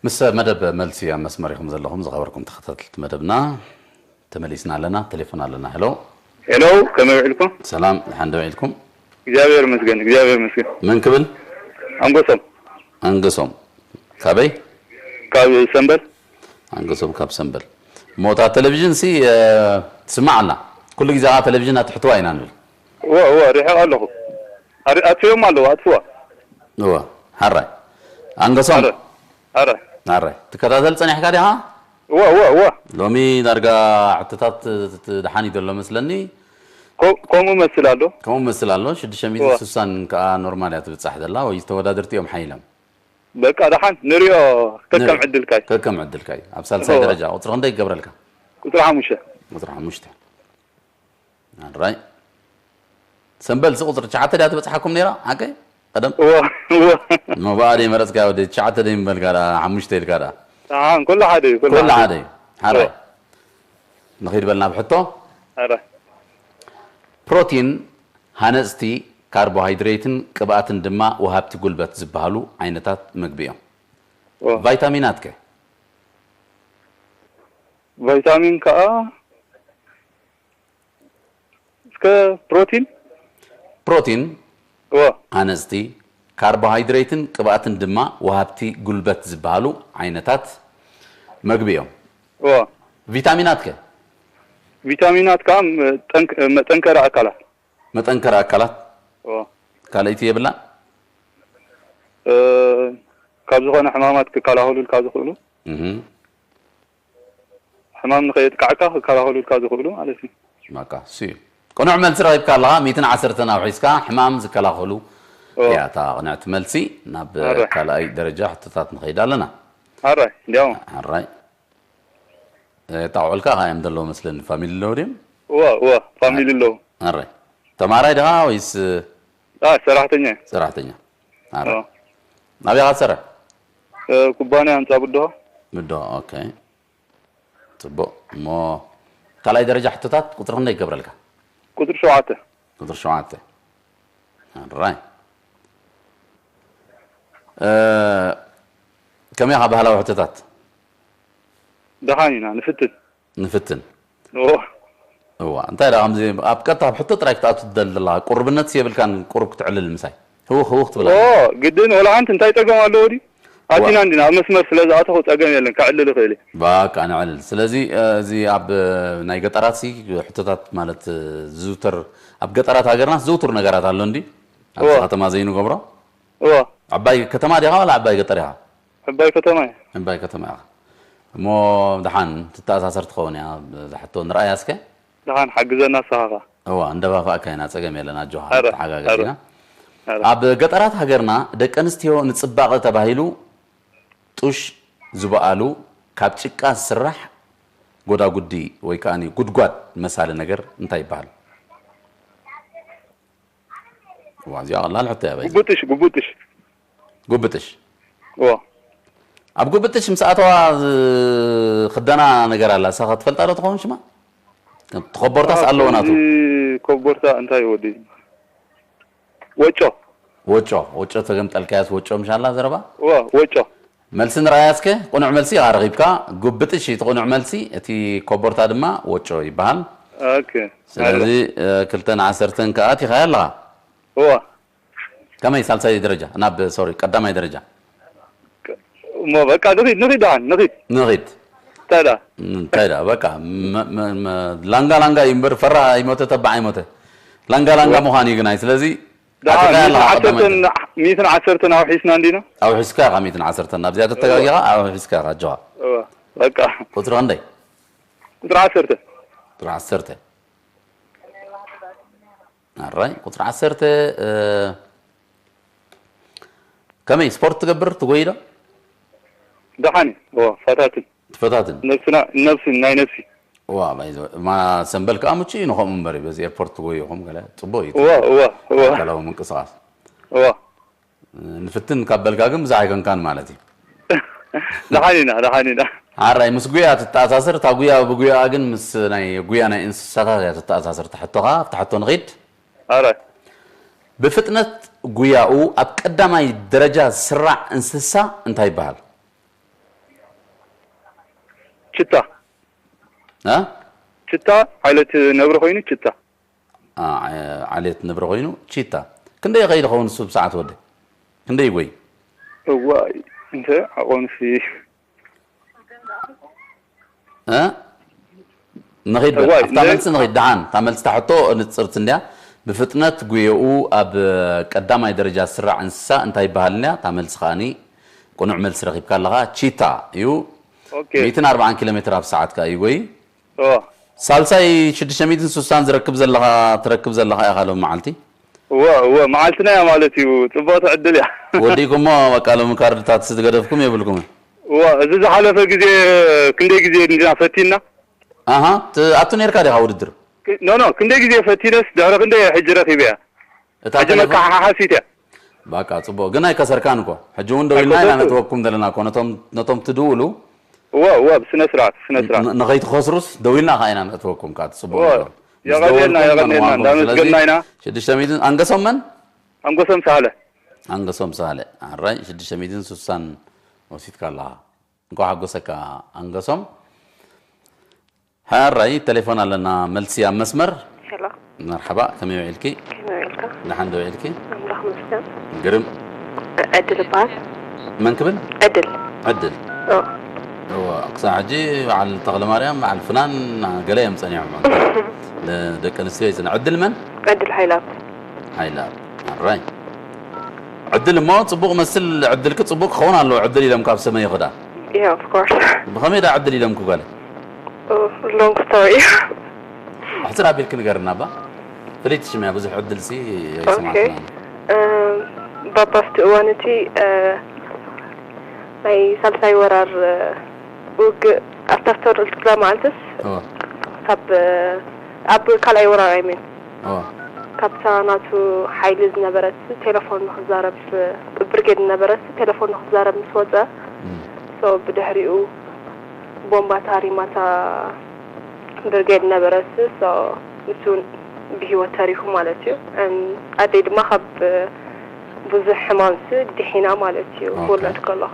ምስ መደብ መልሲ ኣብ መስመር ኢኹም ዘለኹም ዝኸበርኩም ተኸታተልቲ መደብና ተመሊስና ኣለና። ቴሌፎን ኣለና። ሄሎ። ሄሎ፣ ከመይ ውዒልኩም? ሰላም፣ ደሓን ዶ ውዒልኩም? እግዚኣብሔር ይመስገን፣ እግዚኣብሔር ይመስገን። መን ክብል? ኣንጎሶም። ኣንገሶም። ካበይ? ካብ ሰምበል። ኣንገሶም ካብ ሰምበል። እሞ እታ ቴሌቪዥን ሲ፣ እ፣ ትስማዕ ኣላ። ኩሉ ግዜ ኸዓ ቴሌቪዥን ኣትሕትዋ ኢና ንብል። እወ፣ እወ፣ ርሒቕ ኣለኹ። ኣር-፣ ኣጥፍኦም ኣለዉ፣ ኣጥፍዋ። እወ፣ ሓራይ። ኣንገሶም። ኣረ፣ ኣረ። ሓራይ። ትከታተል ጸኒሕካ ዲኻ? እወ፣ እወ፣ እወ። ሎሚ ዳርጋ ሕቶታት ት-፣ ት-፣ ደሓን እዩ ዘሎ መስለኒ። ኮ-፣ ከምኡ መስል ኣሎ። ከምኡ መስል ኣሎ። ሽዱሽተ ሚእትን ስሳን እወ። ከኣ ኖርማል እያ ትብጻሕ ዘላ፣ ወይ ተወዳደርቲ እዮም ሓይሎም። በቃ ደሓን ንሪኦ፣ ከከም ንሪኦ። ዕድልካ እዩ። ከከም ዕድልካ እዩ። ኣብ ሳልሳይ እወ። ደረጃ ቁጽሪ ክንደይ ይገብረልካ? ቁጽሪ ሓሙሽተ። ቁጽሪ ሓሙሽተ። ኣራይ። ሰምበል ቁፅሪ ትሽዓተ ድያ ትበፅሓኩም ነይራ ሓቀይ? ቀደም እዎ እዎ መባኣ ደይ መረፅካ ወደ ትሽዓተ ደይ ምበልካ ዳ ሓሙሽተ ኢልካ ዳ ኣን ኩሉ ሓደ እዩ ኩሉ ኩሉ ሓደ ሓደ ሓደ እዎ። ንኺድ በልና ብሕቶ ኧረ ፕሮቲን ሃነፅቲ ካርቦሃይድሬትን ቅብኣትን ድማ ወሃብቲ ጉልበት ዝበሃሉ ዓይነታት ምግቢ እዮም። እዎ። ቫይታሚናት ከ? ቫይታሚን ከዓ እስከ ፕሮቲን ፕሮቲን እዎ ሃነፅቲ ካርቦሃይድሬትን ቅብኣትን ድማ ወሃብቲ ጉልበት ዝበሃሉ ዓይነታት መግቢ እዮም። እዎ ቪታሚናት ከ? ቪታሚናት ከዓ ጠንክ- መጠንከሪ ኣካላት መጠንከሪ ኣካላት እዎ ካልኣይቲ የብላ እ፣ ካብ ዝኾነ ሕማማት ክከላኸሉልካ ዝኽእሉ እህ ሕማም ንኸየጥቃዕካ ክከላኸሉልካ ዝኽእሉ ማለት እዩ በቃ እሱ እዩ። ቅኑዕ መልሲ ረኺብካ ኣለኻ። ሚእትን ዓሰርተን ኣውሒስካ ሕማም ዝከላኸሉ ኦ። እያ እታ ቅንዕቲ መልሲ። ናብ ኣረ። ካልኣይ ደረጃ ሕቶታት ንኸይድ ኣለና። ኣራይ እንዲያው ኣራይ ጣውዕልካ ካ እዮም ዘለዎ መስለኒ። ፋሚሊ ኣለዉ ድዮም? እወ እወ ፋሚሊ ኣለዉ ኣራይ ተማራይ ድኻ ወይስ አ ሰራሕተኛ እየ። ሰራሕተኛ? ኣራይ ኦ። ናበይ ኢኻ ትሰርሕ? እ፣ ኩባንያ ህንፃ ብድሆ ብዶ ኦኬ። ፅቡቅ እሞ ካልኣይ ደረጃ ሕቶታት ቁፅሪ ክንደይ ይገብረልካ? ቁፅሪ ሸውዓተ ቁፅሪ ሸውዓተ ኣራይ እ፣ ከመይ ኢኻ ባህላዊ ሕቶታት? ደሓን ኢና ንፍትን ንፍትን ኦ እዋ እንታይ ዳ ከምዚ ኣብ ቀጥታ ኣብ ሕቶ ጥራይ ክትኣቱ ትደሊ ዘለኻ ቁርብነት የብልካን ቁሩብ ክትዕልል ምሳይ ህውኽ ህውኽ ትብል ኦ ኣለኻ። ግድን ወላ ሓንቲ እንታይ ፀገም ኣለዎ ድዩ ኣቲና ዋ- እንዲና ኣብ መስመር ስለ ዝኣተኹ ፀገም የለን ከዕልል ይኽእል እየ ባቃ ንዕልል ስለዚ እ፣ እዚ ኣብ እ፣ ናይ ገጠራት ሲ ሕቶታት ማለት እ፣ ዝዝውተር ኣብ ገጠራት ሃገርና ዝዝውትር ነገራት ኣሎ እንዲ ኣብ እዋ። ከተማ ዘይንገብሮ እዋ ዓባይ ከተማ ዲኻ ዋላ ዓባይ ገጠር ኢኻ? ዕባይ ከተማ እየ ዕባይ ከተማ ኢኻ እሞ ደሓን ትተኣሳሰር ትኸውን እያ። እዛ ሕቶ ንርኣያ እስከ ደሓን ሓግዘና ኣሳኻኻ እዋ እንደፋፍኣካ ኢና ጸገም የለን ኣጆኻ ኣረ፣ ተሓጋገዝ ኣረ። ኢና። ኣረ። ኣብ ገጠራት ሃገርና ደቂ ኣንስትዮ ንጽባቐ ተባሂሉ ጡሽ ዝበኣሉ ካብ ጭቃ ዝስራሕ ጎዳጉዲ ወይ ከኣ ጉድጓድ መሳሊ ነገር እንታይ ይበሃል? እዋ እዚኣ ቀላል ሕቶ እያ በይ ጉቡጥሽ ጉቡጥሽ ጉብጥሽ እዎ ኣብ ጉብጥሽ ምስ ኣተዋ ዝኽደና ነገር ኣላ እሳ ትፈልጣ ዶ ትኸውን ሽማ? ተኸቦርታስ ኣለዎ ናቱ እዚ ኮቦርታ እንታይ ወዲ ወጮ ወጮ ወጮ ተገምጠልካያስ ወጮ ምሻላ ዘረባ እዎ ወጮ መልሲ ንርኣያ እስከ ቅኑዕ መልሲ ኢኻ ረኺብካ ጉብጥሽ እቲ ቅኑዕ መልሲ እቲ ኮቦርታ ድማ ወጮ ይበሃል ኦኬ ስለዚ እ፣ ክልተን ዓሰርተን ከኣ ኣቲኻያ ኣለኻ እዎ ከመይ ሳልሳይ ደረጃ ናብ ሶሪ ቀዳማይ ደረጃ እሞ በቃ ንኺድ ንኺድ ደሓን ንኺድ ንኺድ ታዳ እንታይ ዳ በቃ መ- መ- መ- ላንጋ ላንጋ እዩ እምበር ፈራ ይሞተ ተባዕ ይሞተ ላንጋ ላንጋ ምዃን እዩ ግናይ ስለዚ ደሓን ኣቲኻ ኣለኻ ቀዳማይ ሚእትን ዓሰርተን ኣውሒስና እንዲና ኣውሒስካ ኢኻ ሚእትን ዓሰርተን ናብዚኣ ተተጋጊኻ ኣውሒስካ ኢኻ ኣጆኻ እዎ በቃ ቁፅሪ ክንደይ ቁፅሪ ዓሰርተ ቁፅሪ ዓሰርተ ኣራይ ቁፅሪ ዓሰርተ እ፣ ከመይ ስፖርት ትገብር ትጎይ ዶ ደሓን እዩ እዎ ፈታትን ትፈታትን ነብስና ነብሲ ናይ ነብሲ ዋ ባይዘ ማ ሰንበል ከዓ ምቹ እዩ ንኸምኡ እምበር እዩ በዚ ኤርፖርት ትጎይኹም ገለ ፅቡቅ እዩ እዎ እዎ እዎ ኣካላዊ ምንቅስቃስ እዎ ንፍትን ካብ በልካ ግን ብዙሕ ኣይኮንካን ማለት እዩ ደሓን ኢና ደሓን ኢና ሓራይ ምስ ጉያ ትተኣሳስር እታ ጉያ ብጉያኣ ግን ምስ ናይ ጉያ ናይ እንስሳታት እያ ትተኣሳስር ትሕቶኻ ኣብቲ ሕቶ ንኺድ ኣረ ብፍጥነት ጉያኡ ኣብ ቀዳማይ ደረጃ ዝስራዕ እንስሳ እንታይ ይበሃል ችታ እ? ችታ ዓይነት ነብሪ ኮይኑ ችታ ዓ- ዓሌት ነብሪ ኮይኑ ቺታ ክንደይ ይኸይድ ኸውን ንሱ ብሰዓት ወደ ክንደይ ይጎይ እዋይ እንተ ዓቆንሲ እ? ንኺድ በል እዋይ፣ ኣብታ ነ- መልሲ ንኺድ ደሓን እታ መልሲ ታሕቶ ንፅርቲ እንድያ ብፍጥነት ጉየኡ ኣብ ቀዳማይ ደረጃ ዝስራዕ እንስሳ እንታይ ይበሃል እንድያ እታ መልሲ ከዓኒ ቅኑዕ መልሲ ረኺብካ ኣለኻ ቺታ እዩ ኦኬ ሚእትን ኣርባዓን ኪሎ ሜትር ኣብ ሰዓት ከኣ ይጎይ ኦ ሳልሳይ ሽዱሽተ ሚእትን ስሳን ዝረክብ ዘለኻ ትረክብ ዘለኻ ኢኻ ሎም መዓልቲ እወ እወ መዓልትና እያ ማለት እዩ ፅቡቅቲ ዕድል እያ ወዲእኩሞ በቃ ሎሚ ካርድታት ዝገደፍኩም የብልኩምን እወ እዚ ዝሓለፈ ግዜ ክንደይ ግዜ እንዲና ፈቲና ኣሃ ትኣቱ ነርካ ዲኻ ውድድር ኖ ኖ ክንደይ ግዜ ፈቲነስ ድሕሪ ክንደይ ሕጂ ረኪበ እያ እታ ሕጂ ቴሌፎን መካሓሓሲት እያ። ባቃ ጽቡቕ፣ ግን ኣይከሰርካን እኮ። ሕጂ እውን ደው ኢልና ኢና ኣይከሰርኩን። ነጥበኩም ዘለና እኮ፣ ነቶም፣ ነቶም ትድውሉ እወ፣ እወ፣ ብስነ ስርዓት፣ ስነ ስርዓት። ን-፣ ንኸይትኸስሩስ ደው ኢልና ከኣ ኢና ነጥበኩም ከኣ፣ ጽቡቕ እወ፣ ነገር። ምስ የቐንየልና፣ ደወልኩም የቐንየልና፣ ከነዋንኩም። ስለዚ እንዳመስገንና ኢና። ሽዱሽተ ሚእትን፣ ኣንገሶም መን? ኣንገሶም ሳህለ። ኣንገሶም ሳህለ። ኣራይ፣ ሽዱሽተ ሚእትን ስሳን ወሲድካ ኣለኻ። እንኳዕ ሓጎሰካ ኣንገሶም። ሓራይ፣ ቴሌፎን ኣለና፣ መልሲ ኣብ መስመር። ሄሎ። መርሓባ፣ ከመይ ውዒልኪ? ከመይ ውዒልካ? ደሓን ዶ ውዒልኪ? ኣምላኽ ይመስገን። ግርም። ዕድል እበሃል። መን ክብል? ዕድል። ዕድል። ኦ። እወ፣ ክሳብ ሕጂ በዓል ተኽለማርያም፣ በዓል ፍናን፣ ገለ እዮም ጸኒሖም። ደ-፣ ደቂ ኣንስትዮ ይጽንዕ። ዕድል መን? ዕድል ሃይላት። ሃይላት። ኣራይ። ዕድል እሞ ጽቡቕ መስል፣ ዕድልኪ ጽቡቕ ክኸውን ኣለዎ፣ ዕድል ኢሎም ካብ ሰመይ ይኽዳ። Yeah, of course። ብኸመይ ደኣ ዕድል ኢሎምኪ ጓለይ? Oh, long story። ኣሕጽር ኣቢልኪ ንገርና እባ። ፍልይቲ ሽም እያ፣ ብዙሕ ዕድልሲ ኣይሰማዕኩን ኦኬ። ኣነ። እም፣ ባባ ኣብቲ እዋን እቲ፣ እ፣ ናይ ሳልሳይ ወራር፣ እ፣ ውግእ ኣብታ ዝተወልድኩላ መዓልትስ እወ። ካብ፣ እ፣ ኣብ ካልኣይ ወራር፣ I mean፣ እወ። ካብታ ናቱ ሓይሊ ዝነበረት ቴሌፎን ንኽዛረብ፣ ብርጌድ ዝነበረት ቴሌፎን ንኽዛረብ ምስ ወጸ፣ እም። So ብድሕሪኡ ቦምባ ተሃሪማታ ብርጌድ ነበረት። So ንሱ እውን ብህይወት ተሪፉ ማለት እዩ። And ኣደይ ድማ ካብ ብዙሕ ሕማምሲ ድሒና ማለት እዩ፣ ኦኬ። ክውለድ ከለኹ።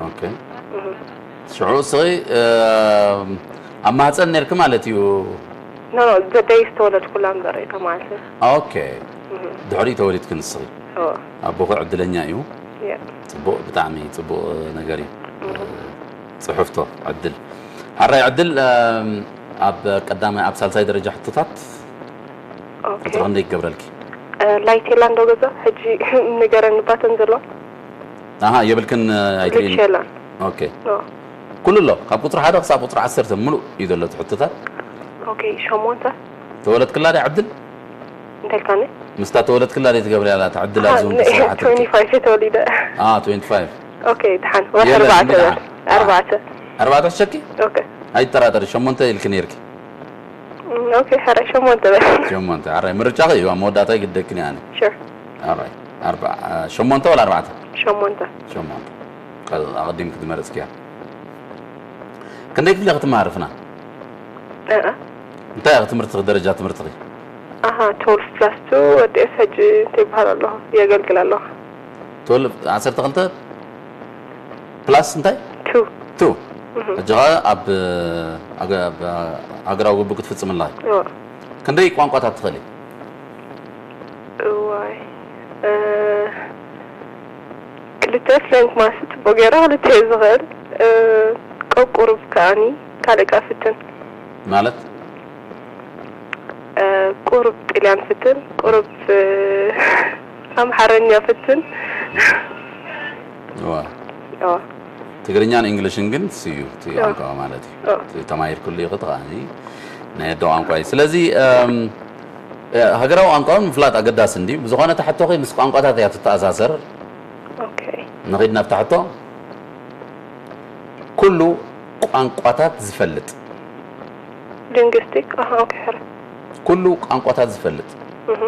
ኦኬ። እህ። ሽዑ እስኺ፣ እ፣ ኣብ ማህፀን ነርኪ ማለት እዩ? No, no, the day ዝተወለድኩላ እምበር እታ መዓልቲ። ኦኬ። እህ። ድሕሪኡ ተወሊድኪ ንስኺ? እወ። ኣቦኺ ዕድለኛ እዩ። Yeah። ጽቡቕ፣ ብጣዕሚ ጽቡቕ ነገር እዩ። እህ። ጽሑፍቶ ዕድል። ሓራይ ዕድል፣ እም፣ ኣብ ቀዳማይ፣ ኣብ ሳልሳይ ደረጃ ሕቶታት ኦኬ። ቁጽሪ ክንደይ ክገብረልኪ? እ፣ ላይት የላን ዶ ገዛ? ሕጂ ንገረኒ ባተን ዘሎ። ኣሃ፣ የብልክን፣ እ፣ ኣይትርእይን። ልክ የላን። ኦኬ። ኦ። ኩሉ ኣሎ። ካብ ቁጽሪ ሓደ ክሳብ ቁጽሪ ዓሰርተ ምሉእ እዩ ዘሎ እቲ ሕቶታት። ኦኬ፣ ሸሞንተ። ተወለድክላ ድያ ዕድል? እንታይ ኢልካኒ? ምስታ ተወለድክላ ድያ ትገብርያ ኣላ፣ እታ ዕድል ኣሃ፣ ኣብዚ እውን ን-፣ ተሰራሓትልኪ? ትዌንቲ ፋይቭ እየ ተወሊደ። አ፣ ትዌንቲ ፋይቭ። ኦኬ፣ ደሓን። ወርሒ የለን፣ ኣርባዕተ ንደሓን። በል። ኣርባዕተ። ኣርባዕተ ሕሸኪ? ኦኬ። ኣይትጠራጠሪ፣ ሸሞንተ ኢልኪ ነይርኪ። እም፣ ኦኬ፣ ሕራይ ሸሞንተ በል። ሸሞንተ፣ ሕራይ ምርጫኺ እዩ፣ ኣብ መወዳእታ ይግደክን እየ ኣነ። ሹር። ሕራይ፣ ኣርባ-፣ አ፣ ሸሞንተ ወላ ኣርባዕተ? ሸሞንተ። ሸሞንተ። ቀ-፣ ኣቐዲምኪ ዝመረጽክያ። ክንደይ ክፍሊ ክትመሃሪ ፍናን? እ፣ እ። እንታይ ኢኺ ትምህርትኺ፣ ደረጃ ትምህርትኺ? ኣሃ፣ ትወልፍ ፕላስ ቱ ወዲኤስ ሕጂ እንታይ ይበሃል ኣለኹ? የገልግል ኣለኹ። ትወልፍ፣ ዓሰርተ ክልተ ፕላስ እንታይ? ቱ። ቱ። እህ። ሕጂ ኸኣ ኣብ፣ ኣገ-፣ ኣብ ሃገራዊ ግቡእ ክትፍጽም ኣለኺ። እወ። ክንደይ ቋንቋታት ትኽእሊ? እዋይ። እ፣ ክልተ ፍሬንች ማለት ጽቡቕ ገይረ ክልተ እየ ዝኽእል። እ፣ ቀ-፣ ቁሩብ ከኣኒ ካልእ ከኣ ፍትን። ማለት? እ፣ ቁሩብ ጥልያን ፍትን፣ ቁሩብ፣ እ፣ ኣምሓርኛ ፍትን። እዋ። እዋ። ትግርኛን እንግሊሽን ግን እሱ እዩ እቲ እዋ። ቋንቋ ማለት እዩ። እዋ። እቲ ተማሂርክሉ ኢኺ፣ እቲ ከኣ ናይ ኣደ ቋንቋ እዩ። ስለዚ፣ እም፣ እ፣ ሃገራዊ ቋንቋ እውን ምፍላጥ ኣገዳሲ እንድዩ። ብዝኾነ፣ እታ ሕቶኺ ምስ ቋንቋታት እያ ትተኣሳሰር። ኦኬ። ንኺድ ናብታ ሕቶ። ኩሉ ቋንቋታት ዝፈልጥ። ሊንግስቲክ፣ ኣሃ፣ ኦኬ፣ ሕረ። ኩሉ ቋንቋታት ዝፈልጥ። እህ።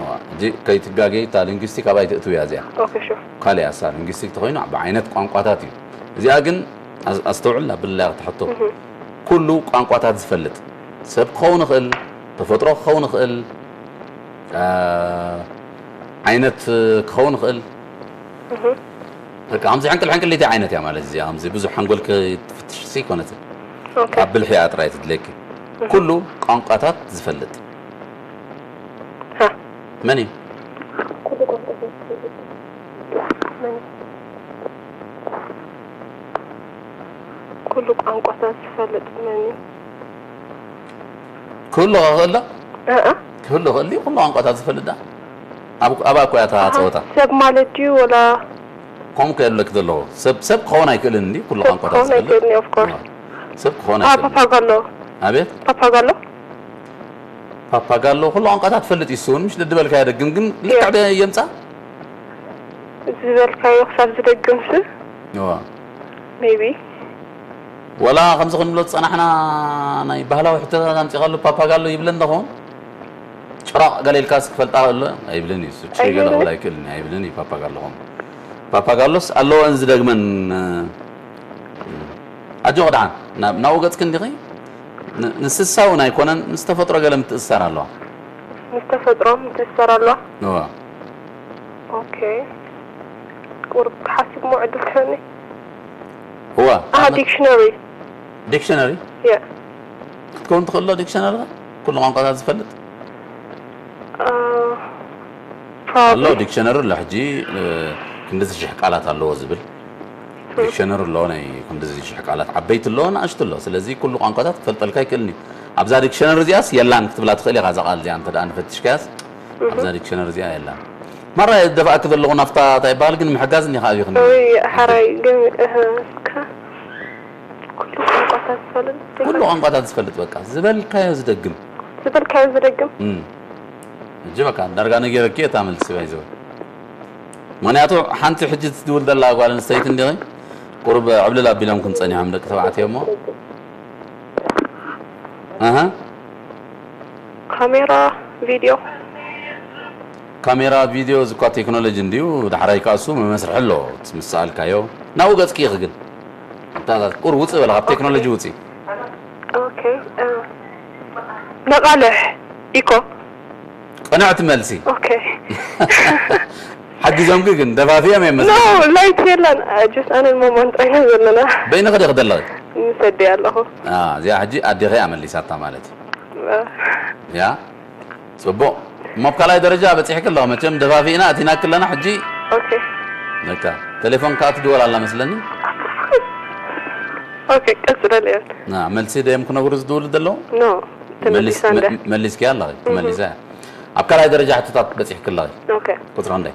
እዋ፣ እዚ ከይትጋገይ፣ እታ ሊንግስቲክ ኣባይ ትእትው እያ እዚኣ። ኦኬ፣ ሹር። ካልእ እያ እሳ፣ ሊንግስቲክ ተኾይኑ ብዓይነት ቋንቋታት እዩ። እዚኣ ግን ኣስ-፣ ኣስተውዕል፣ ብላያ ክትሕቶ። እህ። ኩሉ ቋንቋታት ዝፈልጥ። ሰብ ክኸውን ይኽእል፣ ተፈጥሮ ክኸውን ይኽእል፣ አ፣ ዓይነት ክኸውን ይኽእል። እህ። በቃ፣ ከምዚ ሕንቅል ሕንቅል ለይቲ ዓይነት እያ ማለት እዚኣ። ከምዚ ብዙሕ ሓንጎልኪ ትፍትሽ ሲ ኣይኮነትን። ኦኬ። ኣብ ብልሒ እያ ጥራይ ትድለየኪ። እህ። ኩሉ ቋንቋታት ዝፈልጥ። ሃ። መን እዩ? ኩሉ ቋንቋታት ዝፈልጥ መን እዩ? ኩሉ ቋንቋታት ዝፈልጥ መን እዩ? ክህሉ ክኽእል ዶ? እ፣ እ። ክህሉ ክእል ድዩ? ኩሉ ቋንቋታት ዝፈልጥ ዳ? ኣብ፣ ኣብ ኣኮያ እታ ኣሃ፣ ጸወታ። ሰብ ማለት ድዩ ወላ? ከምኡ ከ የብለኪ ዘለዎ። ሰብ፣ ሰብ ክኸውን ኣይክእልን እንዲ፣ ኩሉ ሰብ ቋንቋታት ክኸውን ዝፈልጥ። ኣይክእልን እዩ፣ of course። ኣዎ። ሰብ ክኸውን ኣሃ፣ ኣይክእልን። ፓፓጋሎ። ኣቤት? ፓፓጋሎ? ፓፓጋሎ ኩሉ ቋንቋታት ትፈልጥ እዩ፣ እሱ እውን ምሽ ደድበልካዮ ደግም፣ ግን ልክዕ ዮ። ደ-፣ የምጻ? ዝበልካዮ ክሳብ ዝደግምሲ? እዋ። Maybe። ወላ ከምዚ ክንብሎ ዝጸናሕና ናይ ባህላዊ ሕቶታት ኣምጺኻሉ ፓፓጋሎ ይብለን ዶ ኸውን? ጨ-፣ ጣቕ ገለ ኢልካስ ክፈልጣ ከሎ ኣይብልን እዩ። እሱ ችግር ኣይብልን። ገለ ክብል ኣይክእልን እዩ፣ ኣይብልን እዩ። ፓፓጋሎ ኾም ፓፓጋሎስ ኣለወን ዝደግመን። ኣጆ ክድሓን ናብ ናብኡ ገጽ ክንዲኺ ንስሳ እውን ኣይኮነን፣ ምስ ተፈጥሮ ገለ ምትእስሳር ኣለዋ። ምስ ተፈጥሮ ምትእስሳር ኣለዋ። እዋ ኦኬ። ቁርብ ክሓስብ ሞ ዕድል ትህበኒ? እዋ ኣሃ ዲክሽነሪ። ዲክሽነሪ ያ ክትከውን ትኽእሎ። ዲክሽነሪ ኩሉ ቋንቋታት ዝፈልጥ ኣሎ። ዲክሽነሪ ኣሎ ሕጂ ክንድዚ ሽሕ ቃላት ኣለዎ ዝብል ዲክሽነሪ ኣሎ። ናይ ክንድዚ ሽሕ ቃላት ዓበይቲ ኣሎ ንኣሽቱ ኣሎ። ስለዚ ኩሉ ቋንቋታት ክፈልጠልካ ይክእልኒ። ኣብዛ ዲክሽነሪ እዚኣስ የላን ክትብላ ትኽእል ኢኻ። እዛ ቃል እዚኣ እንተ ደኣ ንፈትሽካያስ ኣብዛ ዲክሽነሪ እዚኣ የላን። ማራ ደፋእኪ ዘለኹ ናፍታ እንታይ ይበሃል ግን ምሕጋዝ እኒኻ ኣብይኽኒ። ወይ ሓራይ ግን እህ፣ እስካ ኩሉ ቋንቋታት ዝፈልጥ ኩሉ ቋንቋታት ዝፈልጥ በቃ ዝበልካዮ ዝደግም ዝበልካዮ ዝደግም። እም። ሕጂ በቃ ዳርጋ ነጊረኪ እታ መልሲ ባይዘው። ምክንያቱ ሓንቲ ሕጂ ትድውል ዘላ ጓል ኣንስተይቲ እንዲኺ ቁሩብ ዕብልል ኣቢሎምኩም ጸኒሖም ደቂ ተባዕትዮ እሞ ኣሃ ካሜራ ቪድዮ ካሜራ ቪድዮ ዝኳ ቴክኖሎጂ እንድዩ። ዳሕራይ ከኣ እሱ መመስርሒ ኣሎ። ምስ ሰኣልካዮ ናብኡ ገጽኪ ኢኺ ግን እታ ቁር ውጽእ በለ ካብ ቴክኖሎጂ ውጽእ። ኦኬ። እ፣ ነቓልሕ ኢኮ ቅንዕቲ መልሲ። ኦኬ። ሓጊዞምኪ ግን ደፋፊኦም እዮም ኖ መስለኒ። ላይት የለን። ጀስት ኣነን ሞሞን ጥራይና ዘለና። በይንኺ ዲኺ ዘለኺ? ምስ ኣደይ ኣለኹ። አ፣ እዚኣ ሕጂ ኣዴኺ እያ መሊሳታ ማለት እዩ። ያ ጽቡቕ። እሞ ኣብ ካልኣይ ደረጃ በጺሕኪ ኣለኺ መቸም ደፋፊእና ኣቲናኪ ኣለና። ሕጂ ኦኬ። በቃ ቴሌፎን ከኣ ትድወል ኣላ መስለኒ። ኦኬ ቀጽለለዮ። ና መልሲ ደዮም ክነግሩ ዝድውሉ ዘለዉ ኖ መሊስ- ተመሊሳ እንደ መ- መሊስኪያ ኣለኺ ትመሊሳ እያ። ኣብ ካልኣይ ደረጃ ሕቶታት በጺሕኪ ኣለኺ። ኦኬ። ቁጽሪ ክንደይ?